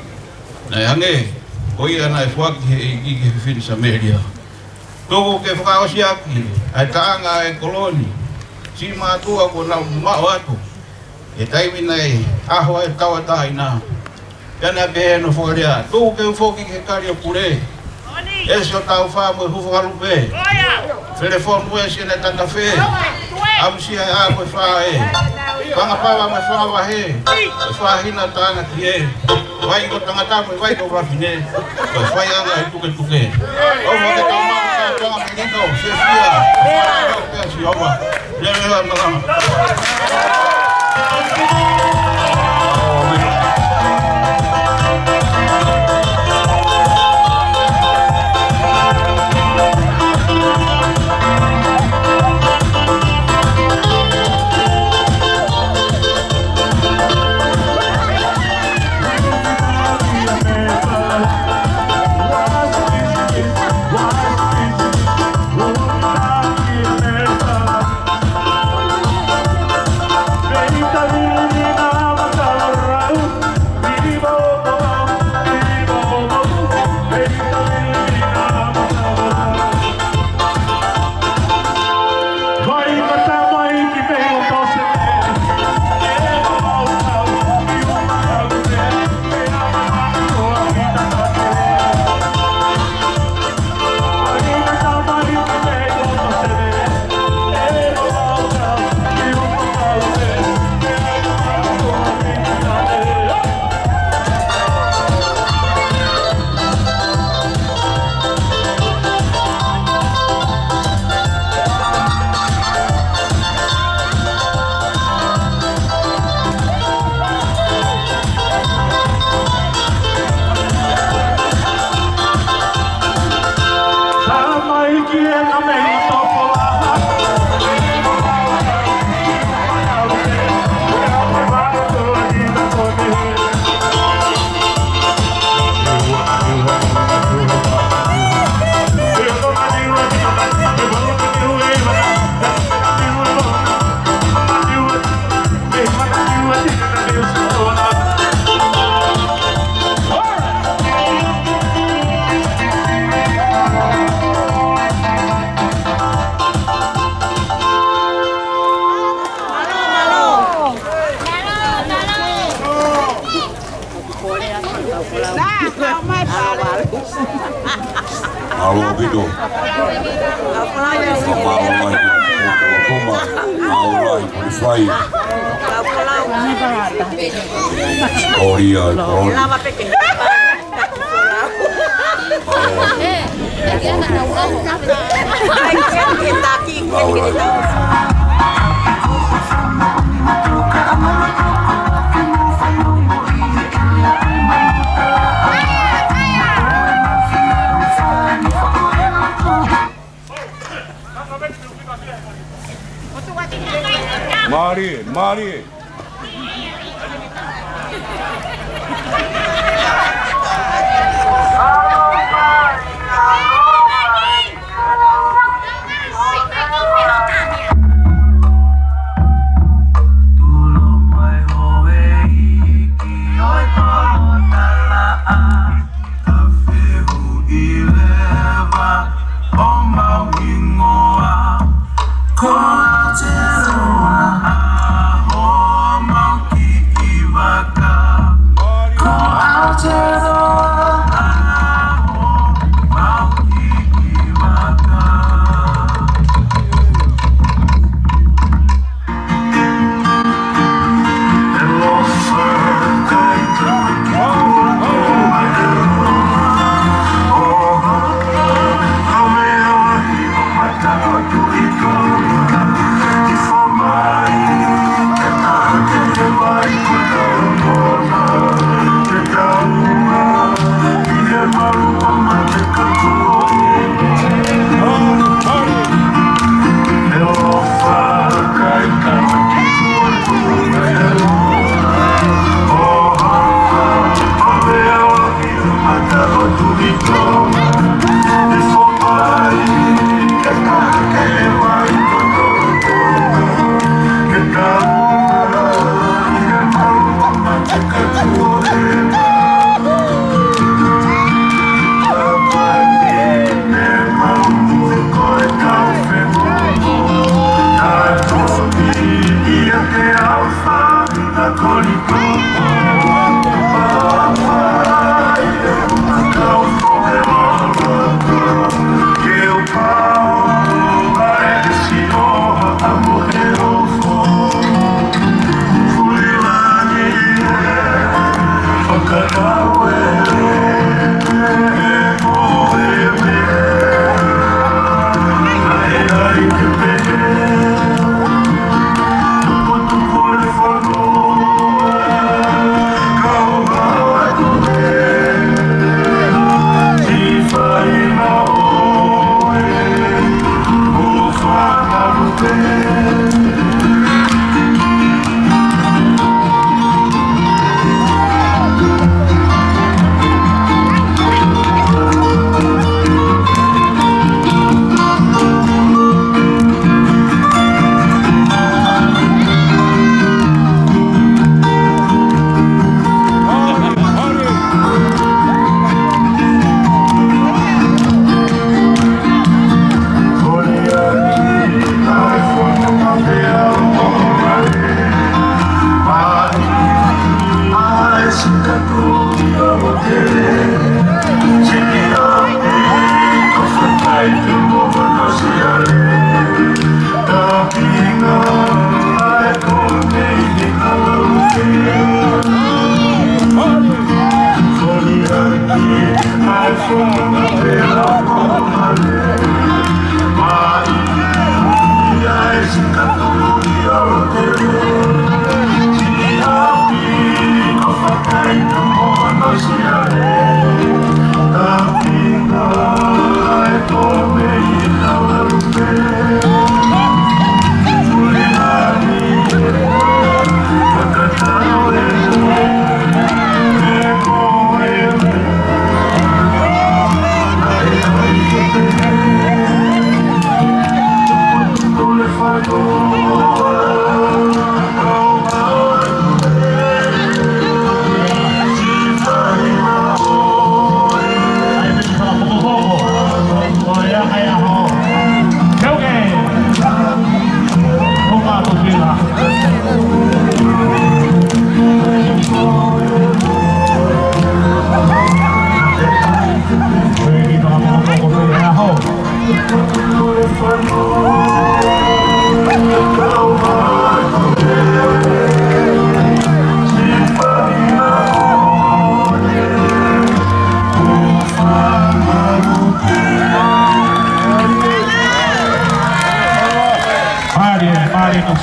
Naʻe hangē, ko ia naʻe foaki he ʻEiki ki he fefine Samēlia. Tuku ke fakaʻosi ʻaki, ʻa e taʻanga ʻa e koloni. Siʻi mātuʻa kuo nau mamaʻo atu. He taimi naʻe ʻaho ai tauʻatāina. Pea naʻe pehē hono fakalea, tuku ke u foki ki he kali ʻo pule. ʻEsi ʻo Tāufa mo e Hufakalupe. Felefonu ʻEsi ʻene tatafe. ʻAmusia ʻa e ʻā mo e fā ē. Fangapava mo e fā vahe. Mo e fā hina tānaki ē. Vai ko tangata mo e vai ko fafine. Ko e faiʻanga ʻi tuketuke. ʻOfa ke tau maʻu ka tanga melino. Sefia. Pea si ova. Lele la malama. Mālō ʻaupito. Mālō mai. Kuma, ʻaulai, ko e fai. Kolia, kolia. ʻAulai. Mālie, mālie. Ka fehuʻi leva homau hingoa, ko Aotearoa ʻa homau kiʻi vaka. Ko Aotearoa ʻa homau kiʻi vaka.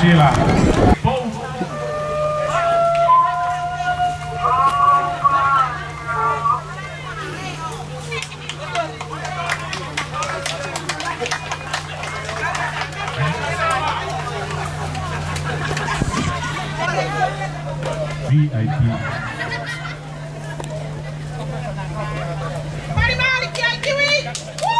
Sila. V I P. Mali, mali, ki ai, kiwi! Woo!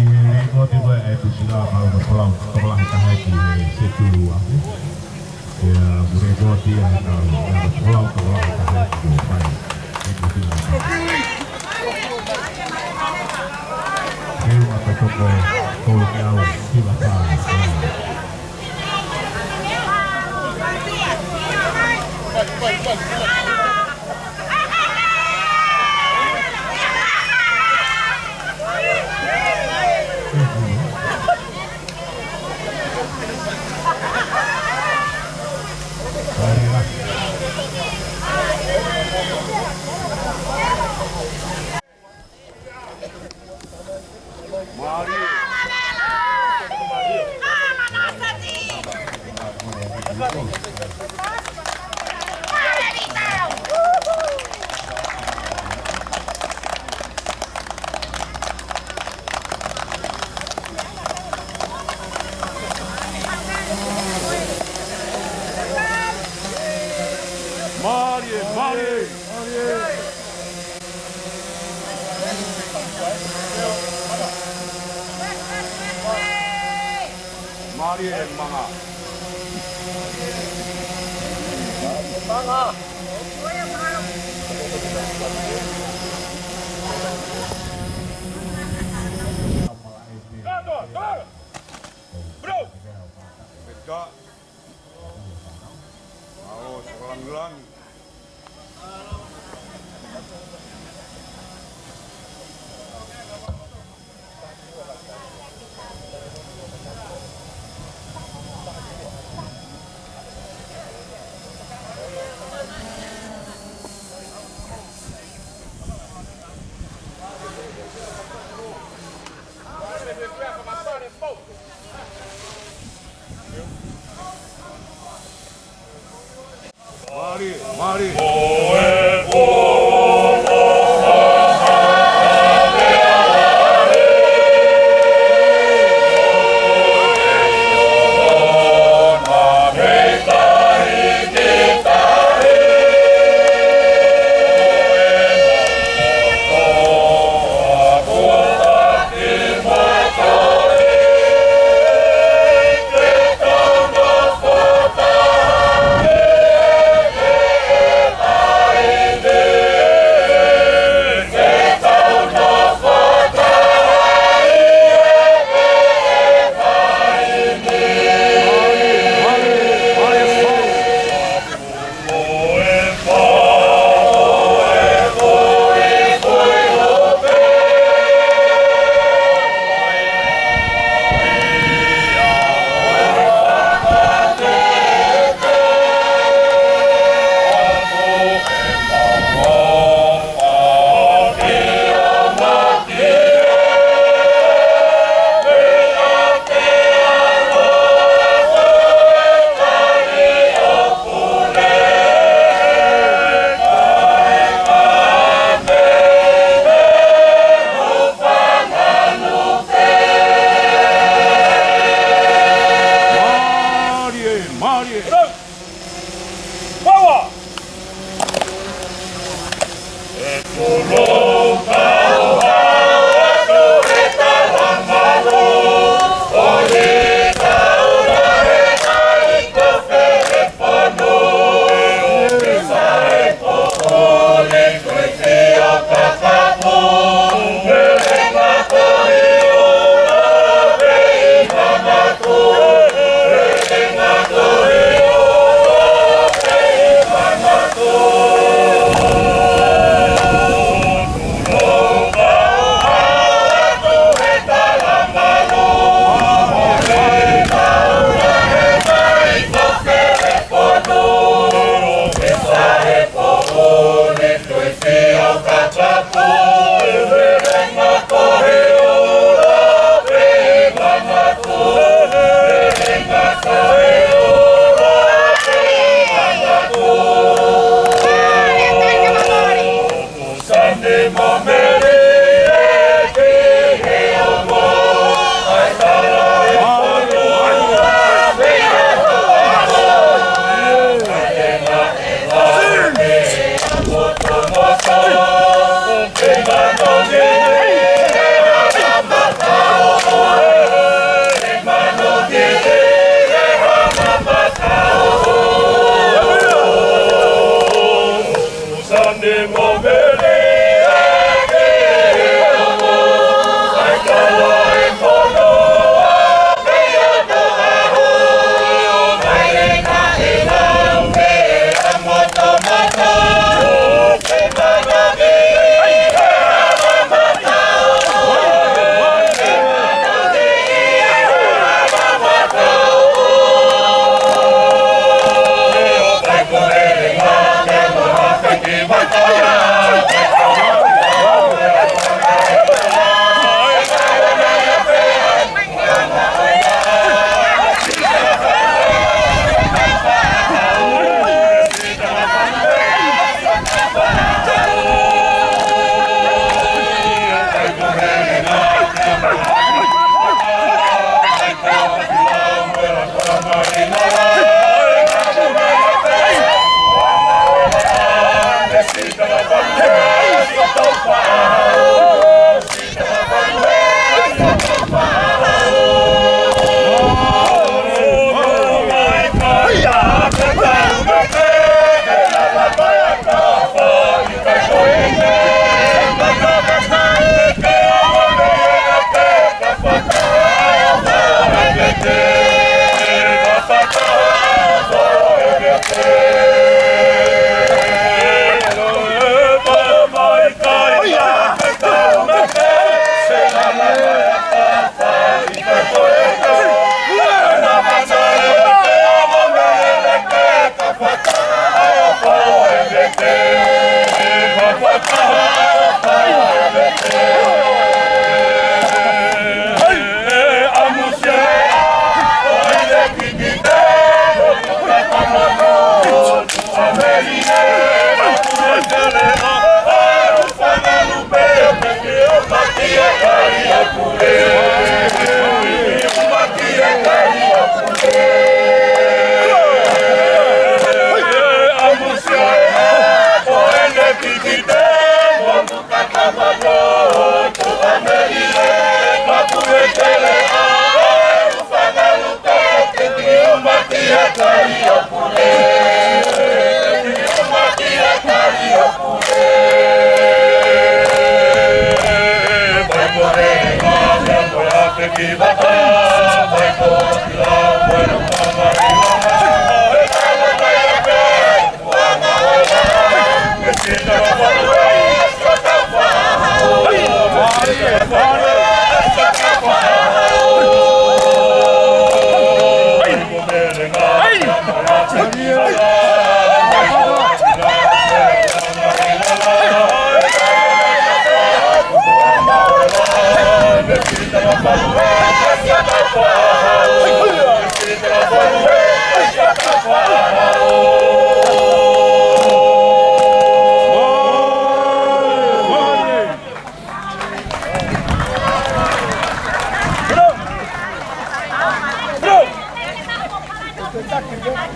Ko e lēkooti ko ē ʻa e Tuʻi Sila, mau ka folau, tokolahi taha ki he setu ua. Ia, ko e lēkooti ia he kau, ia, ka folau, tokolahi taha ki he fai. He ko Sila. He ua ka toko e tolu ke au, Sila fai. Mālie, mālie. Mālie e manga. Manga. Kato, kato. Bro. Peka. Ao sakalangilangi. Mālie, mālie. Mālie, mālie. Power!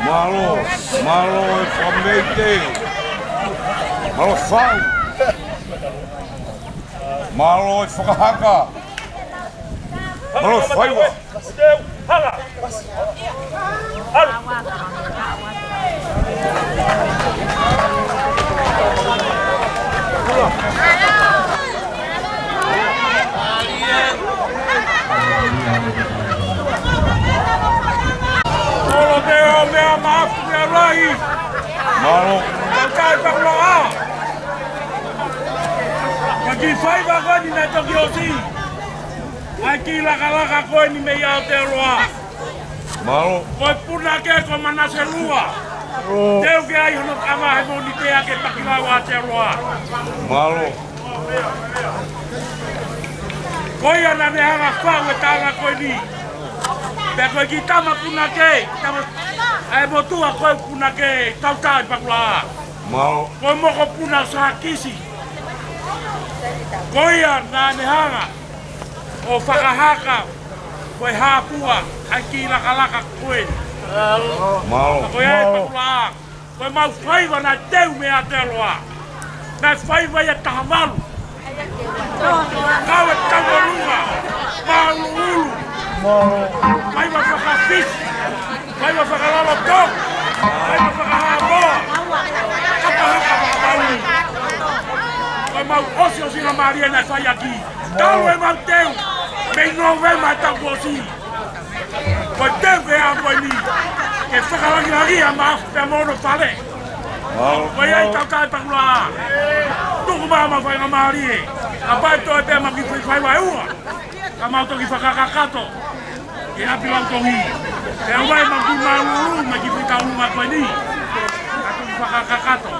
Mālō, mālō e fakameʻite. Mālō fau. Mālō e fakahaka. Mālō faiva. Mālō pē ʻa e meʻa maʻafu ia lahi. Mālō. Kakai pakulaʻa. Ka ki faiva ko eni naʻe toki ʻosi. ʻAi ki lakalaka ko eni mei Aotearoa. Mālō. Ko e punake ko Manase Lua. Teu ke ʻai hono kava he Mōnitea ke Pakilau ʻa Aotearoa. Mālō. Ko ia naʻa ne hanga ʻo faʻu e taʻanga ko eni. Pea ko e kiʻi tama punake, tama, ʻa e motuʻa ko e punake, Tautaʻi Pakulaʻā. Mālō. Ko e mokopuna ʻo Sākisi. Ko ia naʻa ne hanga ʻo fakahaka ko e hāpua ʻa e kiʻi lakalaka ko eni. Mālō. Ko ia ʻe Pakulaʻā. Ko e mau faiva naʻe teu mei Aotearoa. Naʻe faiva ia taha valu. Kau e tauʻolunga, māʻuluʻulu. Faiva fakafisi, faiva fakaloloto, faiva fakahāmoa. Haka haka fakamauli. Ko e mau ʻosi ʻosi na mālie naʻe fai ʻaki. Talu e mau teu, mei Nōvema taʻu kuo ʻosi. Ko e teu ke ʻa ko eni, ke fakalangilangiʻi ʻa Maʻafu pea mo hono fale. Ko ia ʻe Tautaʻi Pakulaʻā. Tuku mai ʻa mau faingamālie. Kapau ʻe toe pē ʻa mau kiʻi fai faiva ʻe ua, ka mau toki fakakakato ki ʻapi Lautohi. Pea ʻomai ʻa mau kiʻi māʻuluʻulu, mai kiʻi fai tauʻolunga ko eni. Ka toki fakakakato.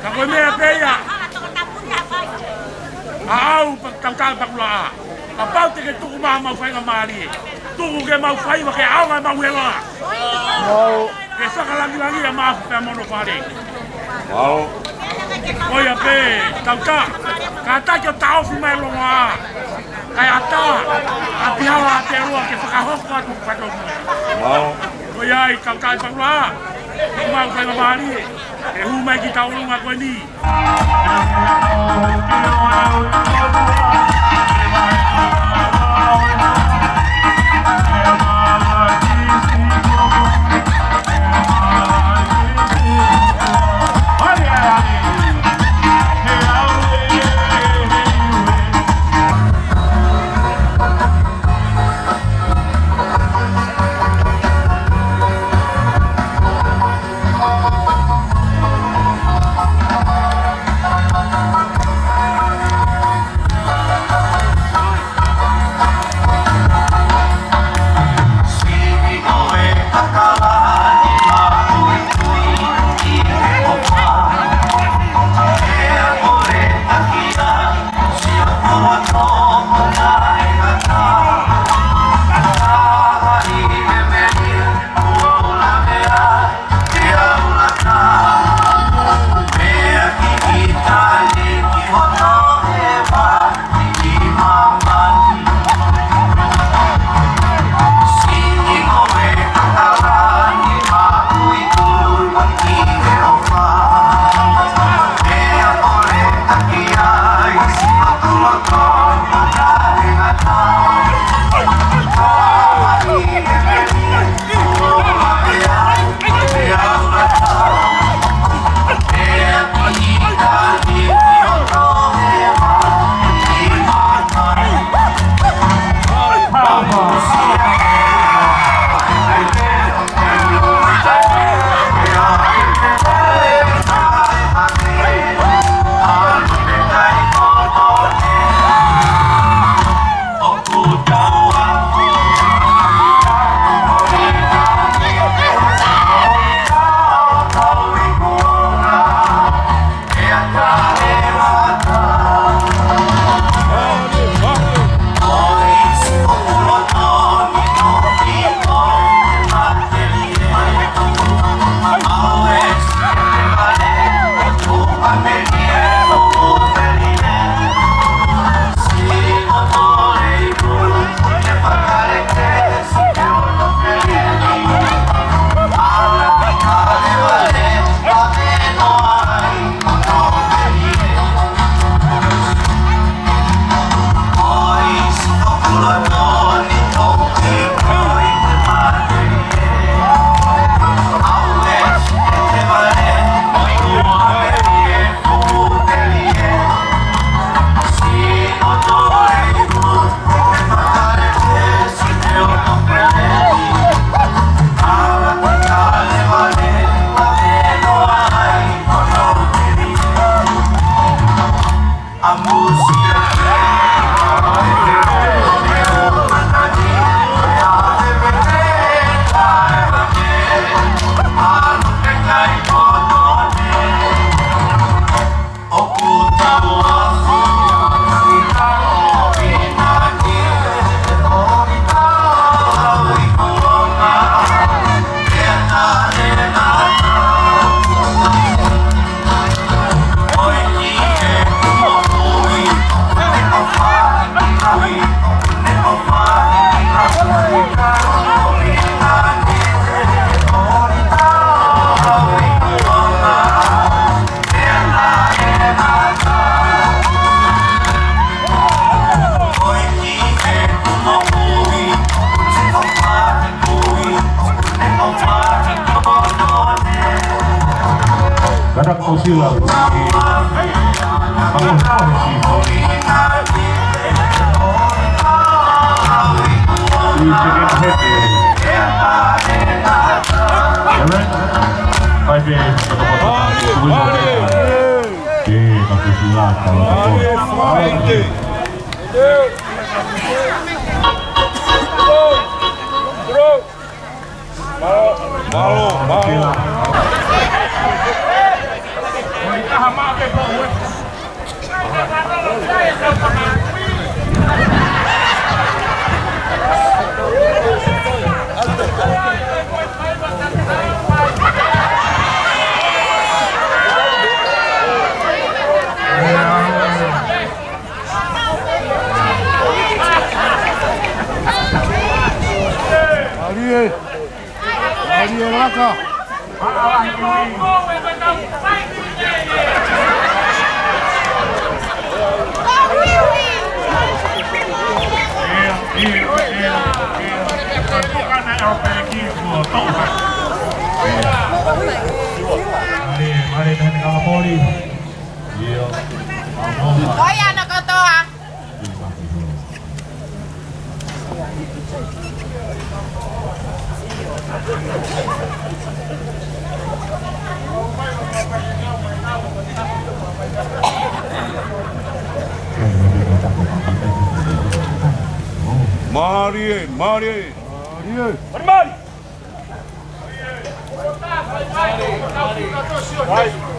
Ka ko e meʻa pē ia. ʻA au pa Tautaʻi Pakulaʻā. Kapau te ke tuku mai ʻa mau faingamālie, tuku ke mau faiva ke ʻaonga ʻa mau hela. Ke fakalangilangiʻi ʻa Maʻafu pea mo hono fale. Ko ia pē, Tautaʻi, kātaki ʻo taʻofi mai longoaʻa. Kae ʻatā ʻa Pihala Aotearoa ke fakahoko atu fatongia. Ko ia ai, Tautaʻi Pakulaʻā, tuku mai ʻa e faingamālie ke hū mai ki he tauʻolunga ko eni. Sila. Vamos, vamos, sí. Uy, se me mete. ¿Ya ves? Vai ver. Sí, no te sila, no te sila. Mālō, mālō. Mālie. Mālie laka. Mālie, mālie, mālie, kāpoli. ʻIo. ʻOi, ʻana kotoa. Mālie, mālie. Mālie. Mālie, mālie.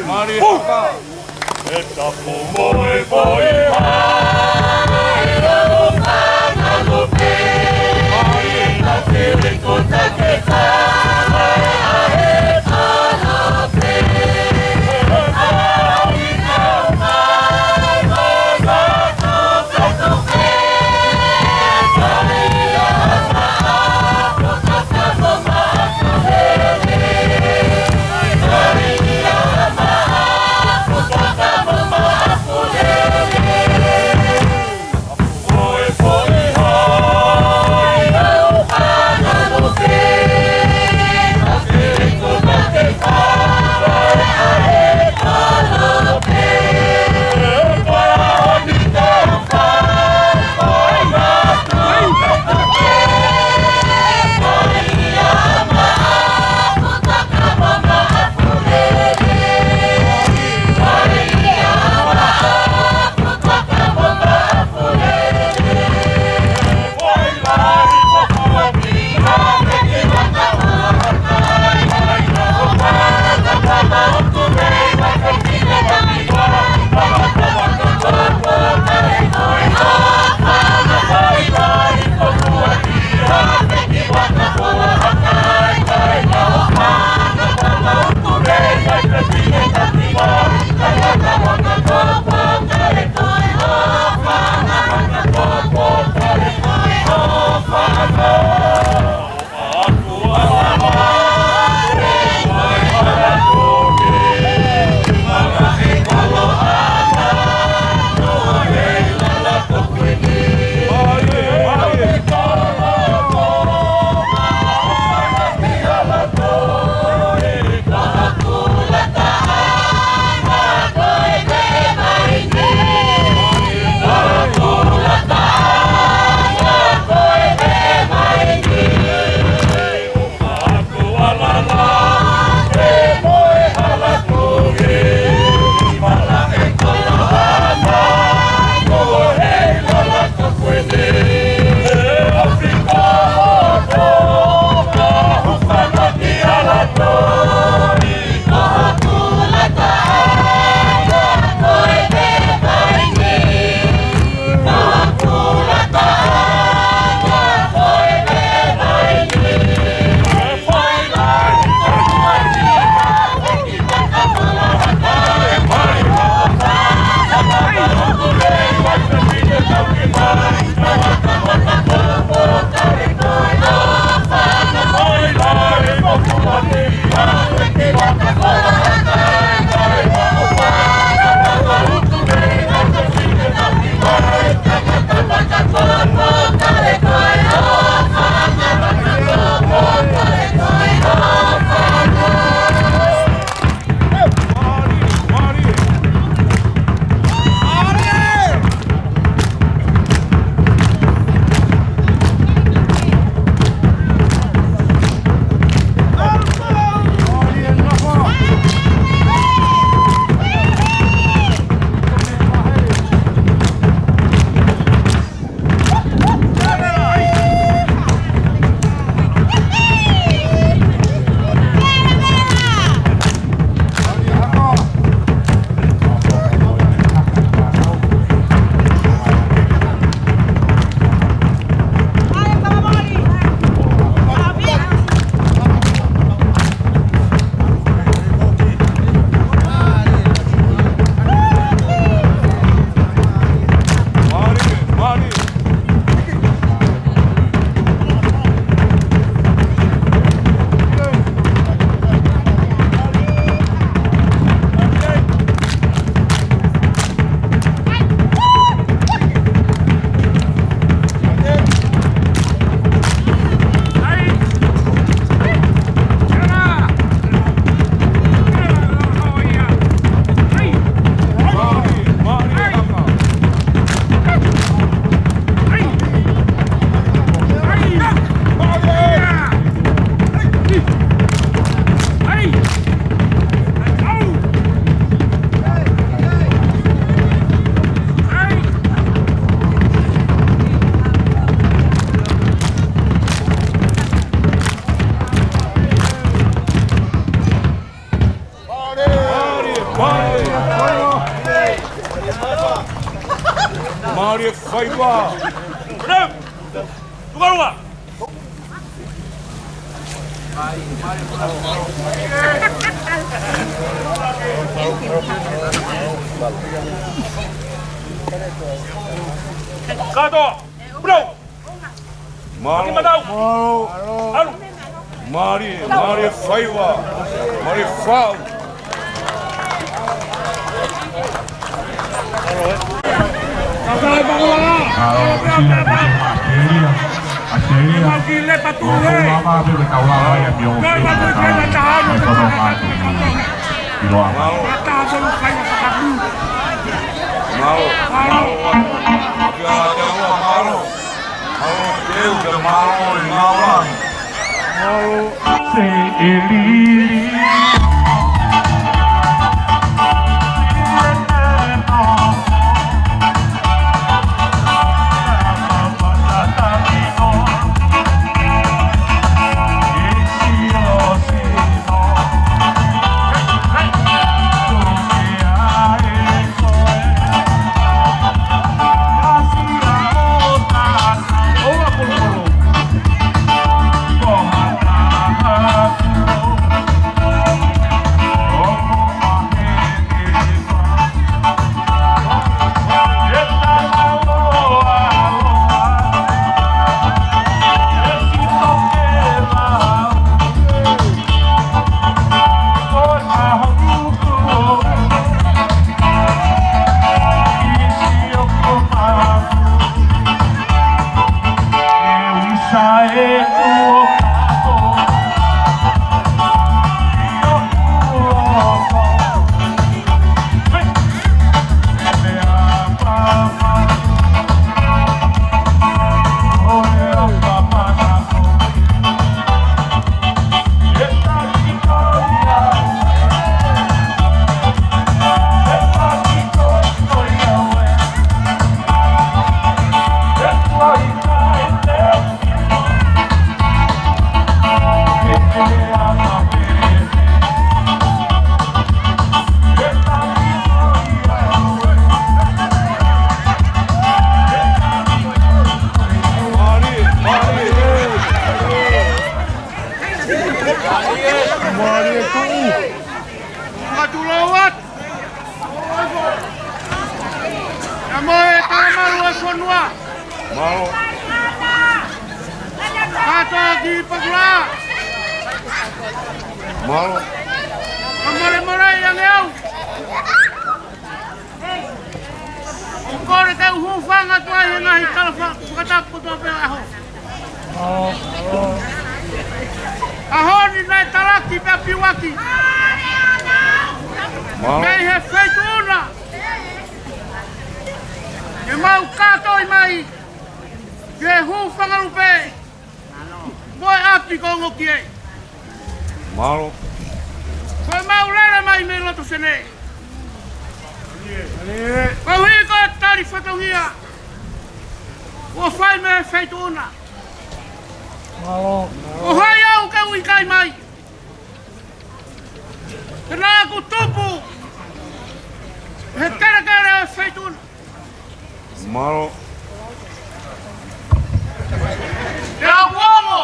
Mālie haka. E tapu mo e foʻi hā, e ʻofa na lupe. Mālie haka. Mālie faiva. Reu. Tukalua. Kato. Reu. Mālō. Mālō. Mālō. ʻAlu. Mālie, mālie faiva. Mālie fau. Mālō. Mālō. Mālō. Mālō. Mālō. Mālō. Mālō. Mālō. Ngatu lau atu. Ka mo e tama lua fonua. Mālō. Kato ki Pakula. Mālō. Ka mole mole i ange au. ʻOku ou kole ke u hūfanga atu ai he ngaahi tala fa-, fakatapu kotoa pē ʻaho. ʻAho ni naʻe talaki pea piuaki. Mālō. Mei he feituʻu na. Ke mau kātoi mai. Ke hūfanga lupe. Mo e ʻapi ko Ngokie. Mālō. Ko e mau lele mai mei loto Senē. Ko e hui ko e tali fatongia. Kuo fai mei he feituʻu na. Mālō. Ko hai au ke u ʻikai mai. He naʻa ku tupu he kelekele ʻo e feituʻu na. Mālō. Pea u ongo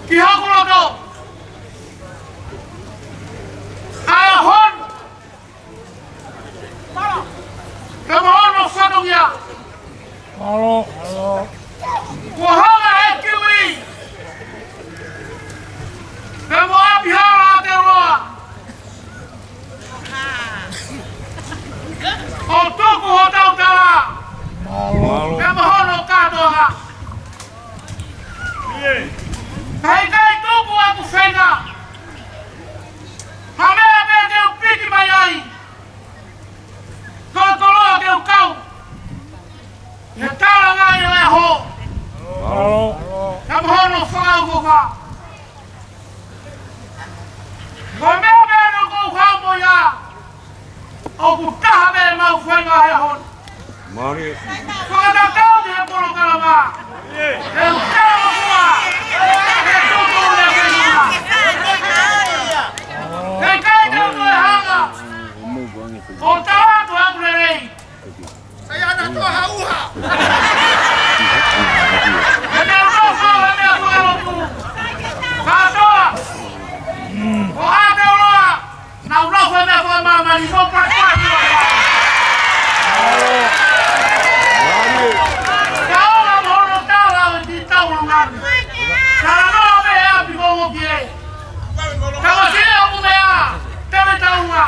ki hoku loto. ʻAho ni. Pea mo hono fatongia. Mālō. Kuo hanga ʻe he kiwi. Pea mo ʻApihala Aotearoa. ʻO tuku hotau tala. Mālō. Pea mo hono kātoanga. Ka ʻikai tuku ʻeku feinga. Ha meʻa pē ke u piki mai ai. Ko e koloa ke u kau. He talanga Hauha. He te u nofo he meʻa fakalotu. Kātoa. ʻO Aotearoa. Naʻa nau nofo he meʻa fakamāmani mo pāpā. Ka ora mo hono tala ʻo e titau ʻo ngani. Tala noa me ea piko mo pie. Ka ʻosi ʻoku meʻa, te me taunga.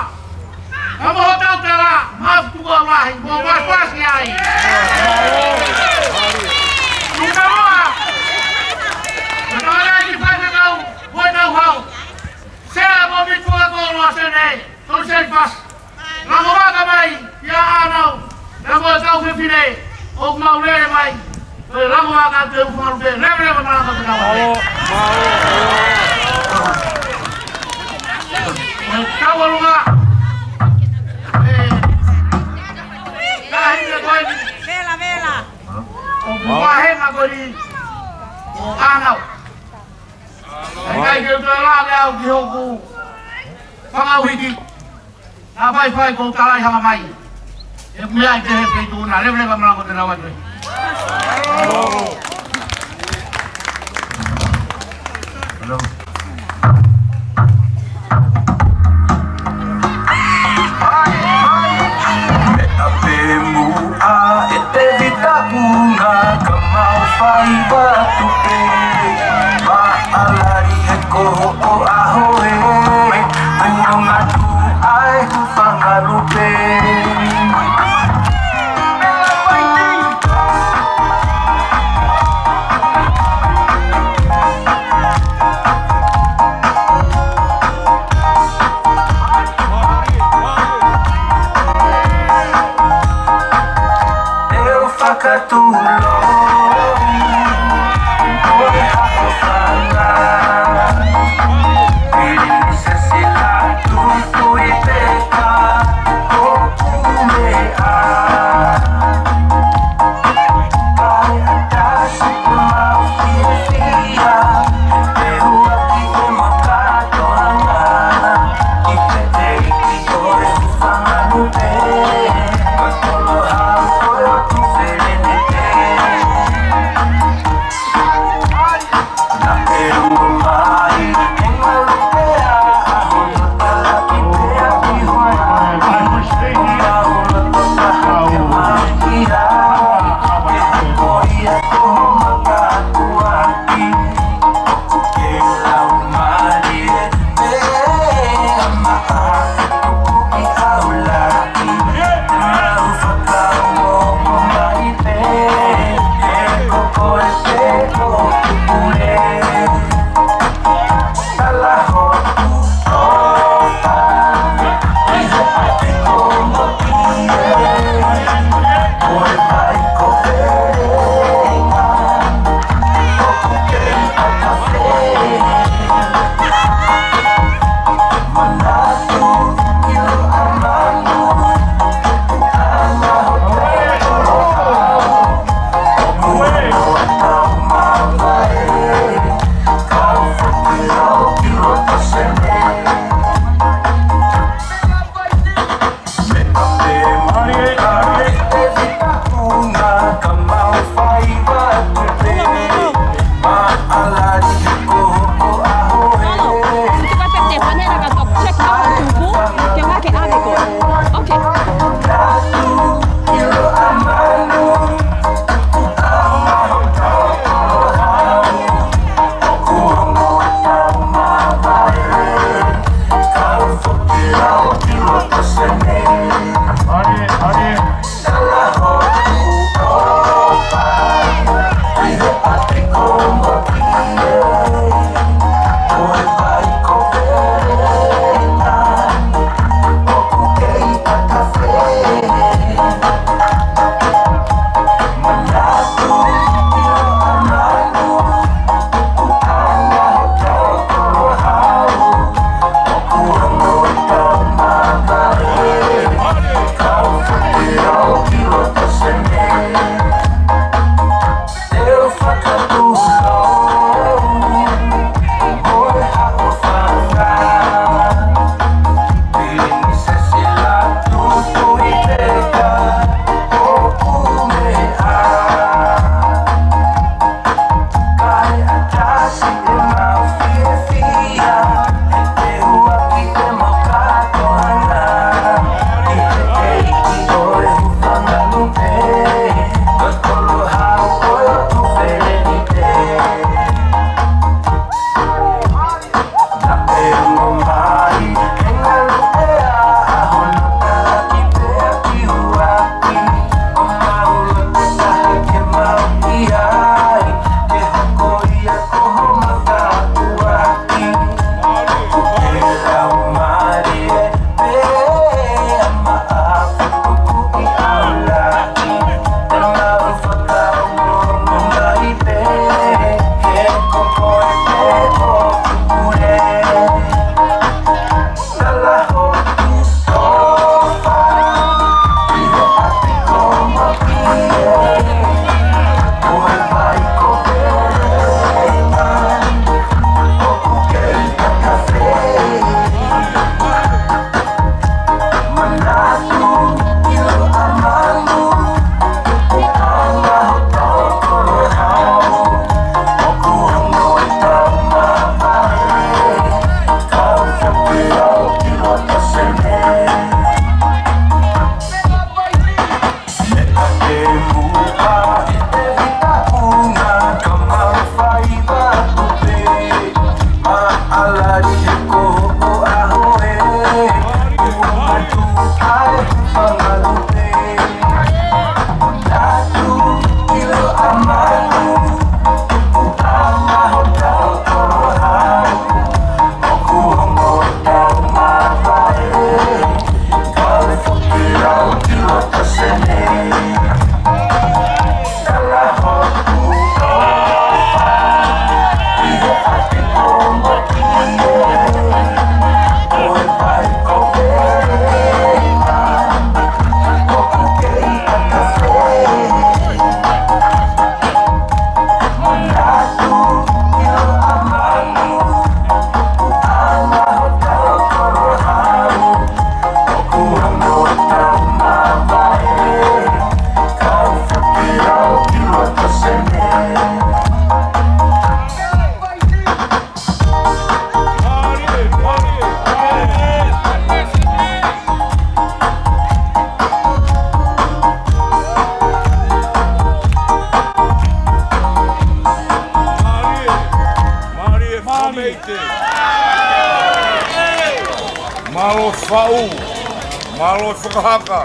Ka mo hotau tala, mafu tuku au lahi, mo mafuasi ai. Tuka roa. Ka tala ki fai me kau, mo e tau hau. Sea mo mi tua ko loa sene, tolu seni pas. Lango vaka mai, ia ʻanau. Ia mo e kau fefine, ʻoku mau lele mai. Ko e lango vaka te u falu pe, lele lele malanga pe kau. Mau, mau. Ko e kau alunga. Ē. Ka hine ko eni. Vela, vela. ʻOku vahenga ko eni. ʻO ʻanau. ʻIkai ke u toe lave au ki hoku fanga uhiki. Naʻa faifai ko u talai hanga mai. ʻE meʻa i te he feituʻu na. Leveleva malanga te na watu. Hello. Meʻa pē muʻa ʻe Tevita Vunga ka mau fai vatu pē. Maʻalali he ko hoʻo ʻaho ē. Pulonga tu ai hufanga lupe. Eu fakatulou, ʻoe haʻofanga. Pilinisesi Lātūfuipeka, ʻo Mālō e fakahaka.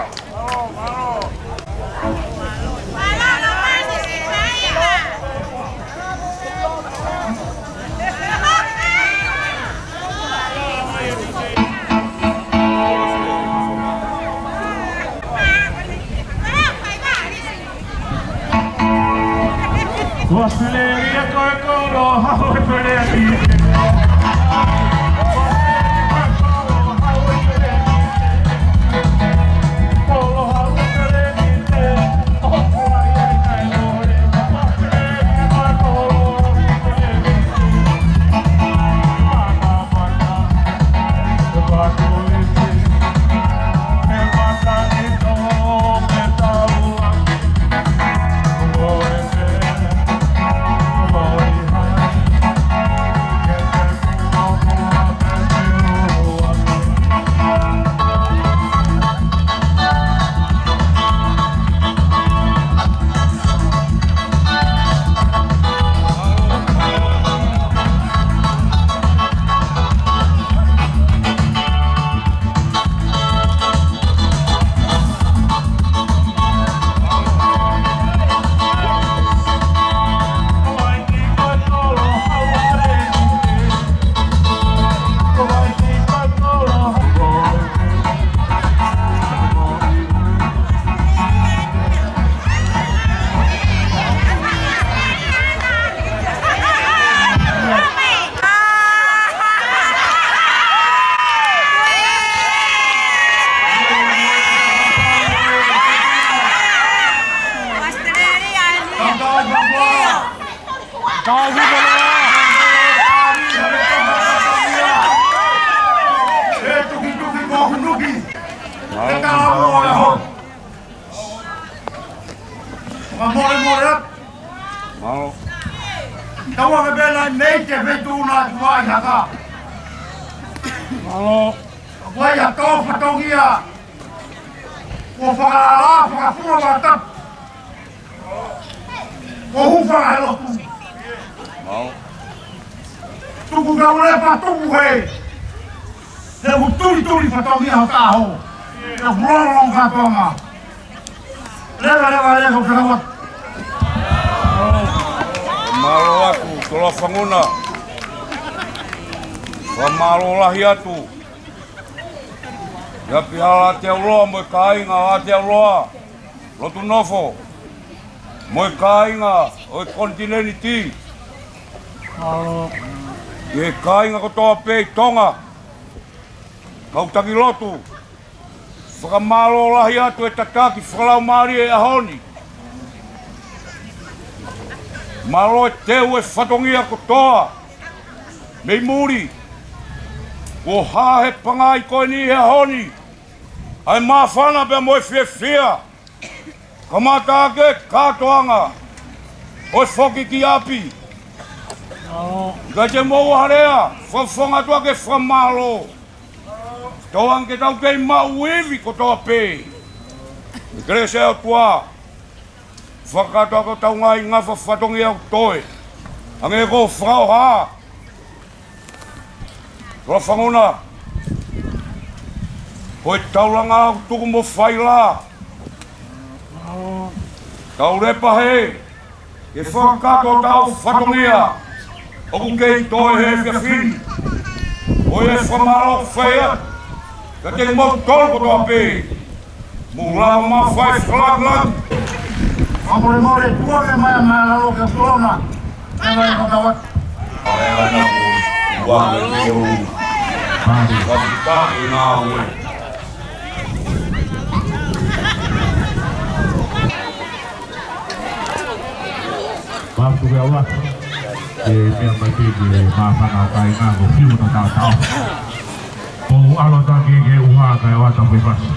Mālō. Mālō. Mālō. Tau ake pē nai mei te feituʻu na tuai haka. Mālō. Vai a tō fatongia. Kuo fakalala, fakafunga vata. Kuo hufa e lotu. Mālō. Tuku kau lepa tuku he. He ʻoku tulituli fatongia ho taʻaho. He ʻoku longolongo kātoanga. Leva, leva, leva, leva. Mālō atu, Toloa Fanguna. Fakamālō lahi atu. ʻIa Pihala Aotearoa mo e kāinga Aotearoa, Lotu Nofo, mo e kāinga ʻo e konitinēniti. ʻI he kāinga kotoa pē ʻi Tonga, kau taki lotu, fakamālō lahi atu e tataki fakalaumālie ʻi he ʻaho ni. Mālō e teu e fatongia kotoa mei muli. Kuo hā he pangai ko eni he ʻaho ni ʻa e māfana pea mo e fiefia. Kamata ake kātoanga ʻo e foki ki ʻapi. ʻIkai te mou ʻalu hale, fakafofonga atu ake fakamālō. Tauange ke tau kei maʻu ivi kotoa pē. ʻI he kelesi ʻa e ʻOtua, fakakakato ʻaki hotau ngaahi ngafa fatongia ʻoku toe. Hangē ko e fakaʻofa. Toloa Fanguna, ko e taulanga ʻoku tuku mo fai lā. Tau lepa hē, ke fakakakato hotau fatongia ʻoku kei toe he efiafi ni. Ko e fakamālō ʻoku fai atu kiate kimoutolu kotoa pē. Mou lava ʻo fai fakalāngilangi. Fakamolemole, tuku mai mai lalo ke tolona. Ke vai fakawat. Ai, ana ku, ua ke tolu. Pari. Pari, pari, na ue. Patu ke awa. Ke meʻa mai pē ke māfana ʻo kāinga ko fiu na tātao. Ko u ʻalu atu ki he ʻuha kae ʻoatu pē fasi.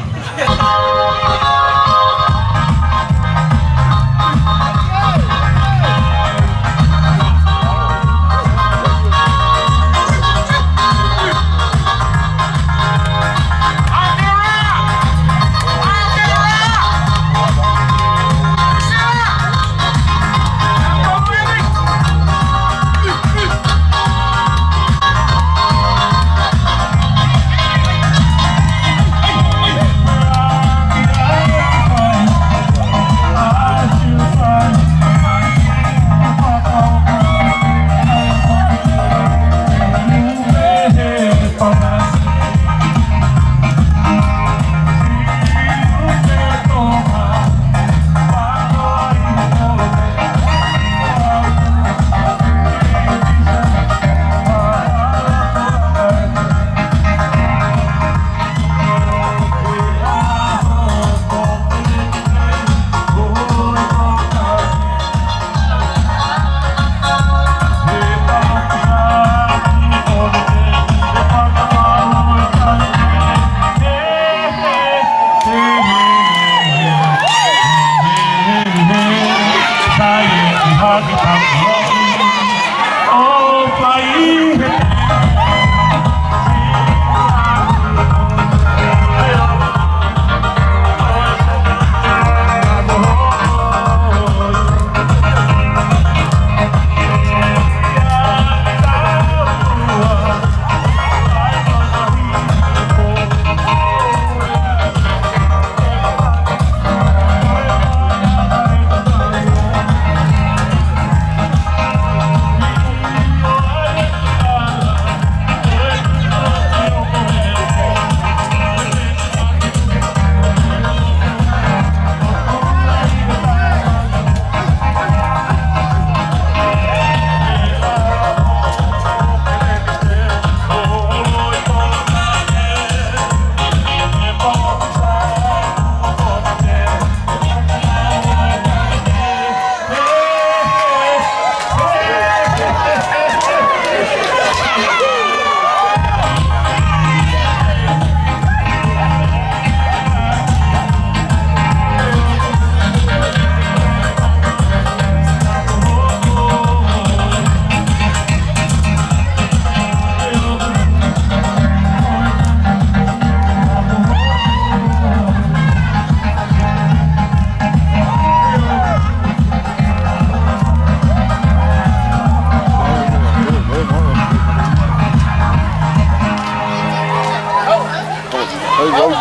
Ai, au.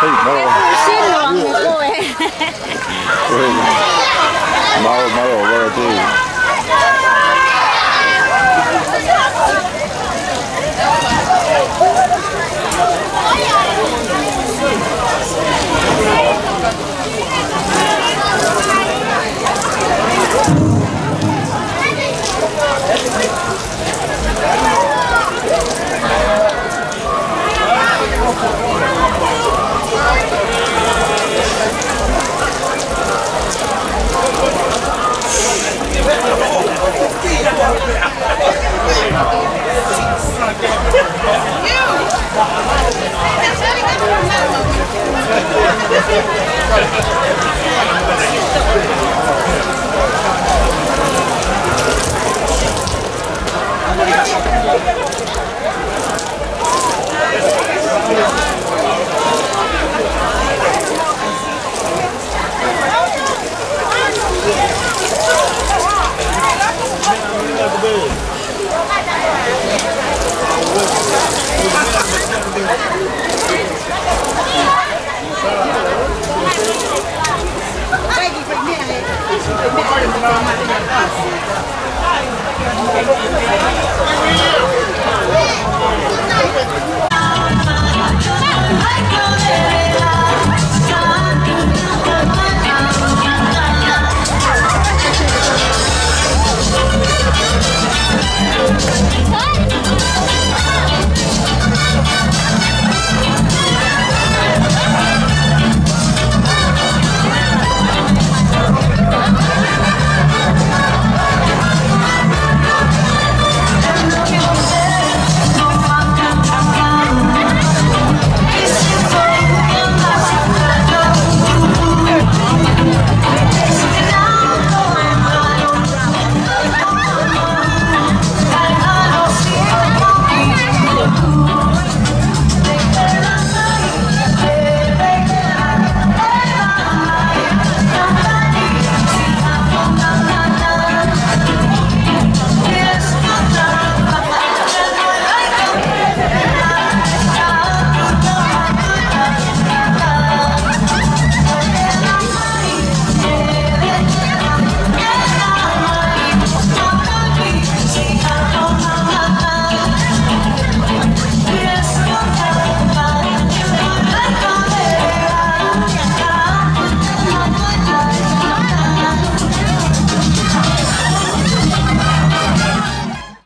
Hei, mālō. Mālō, mālō, mālō, tē.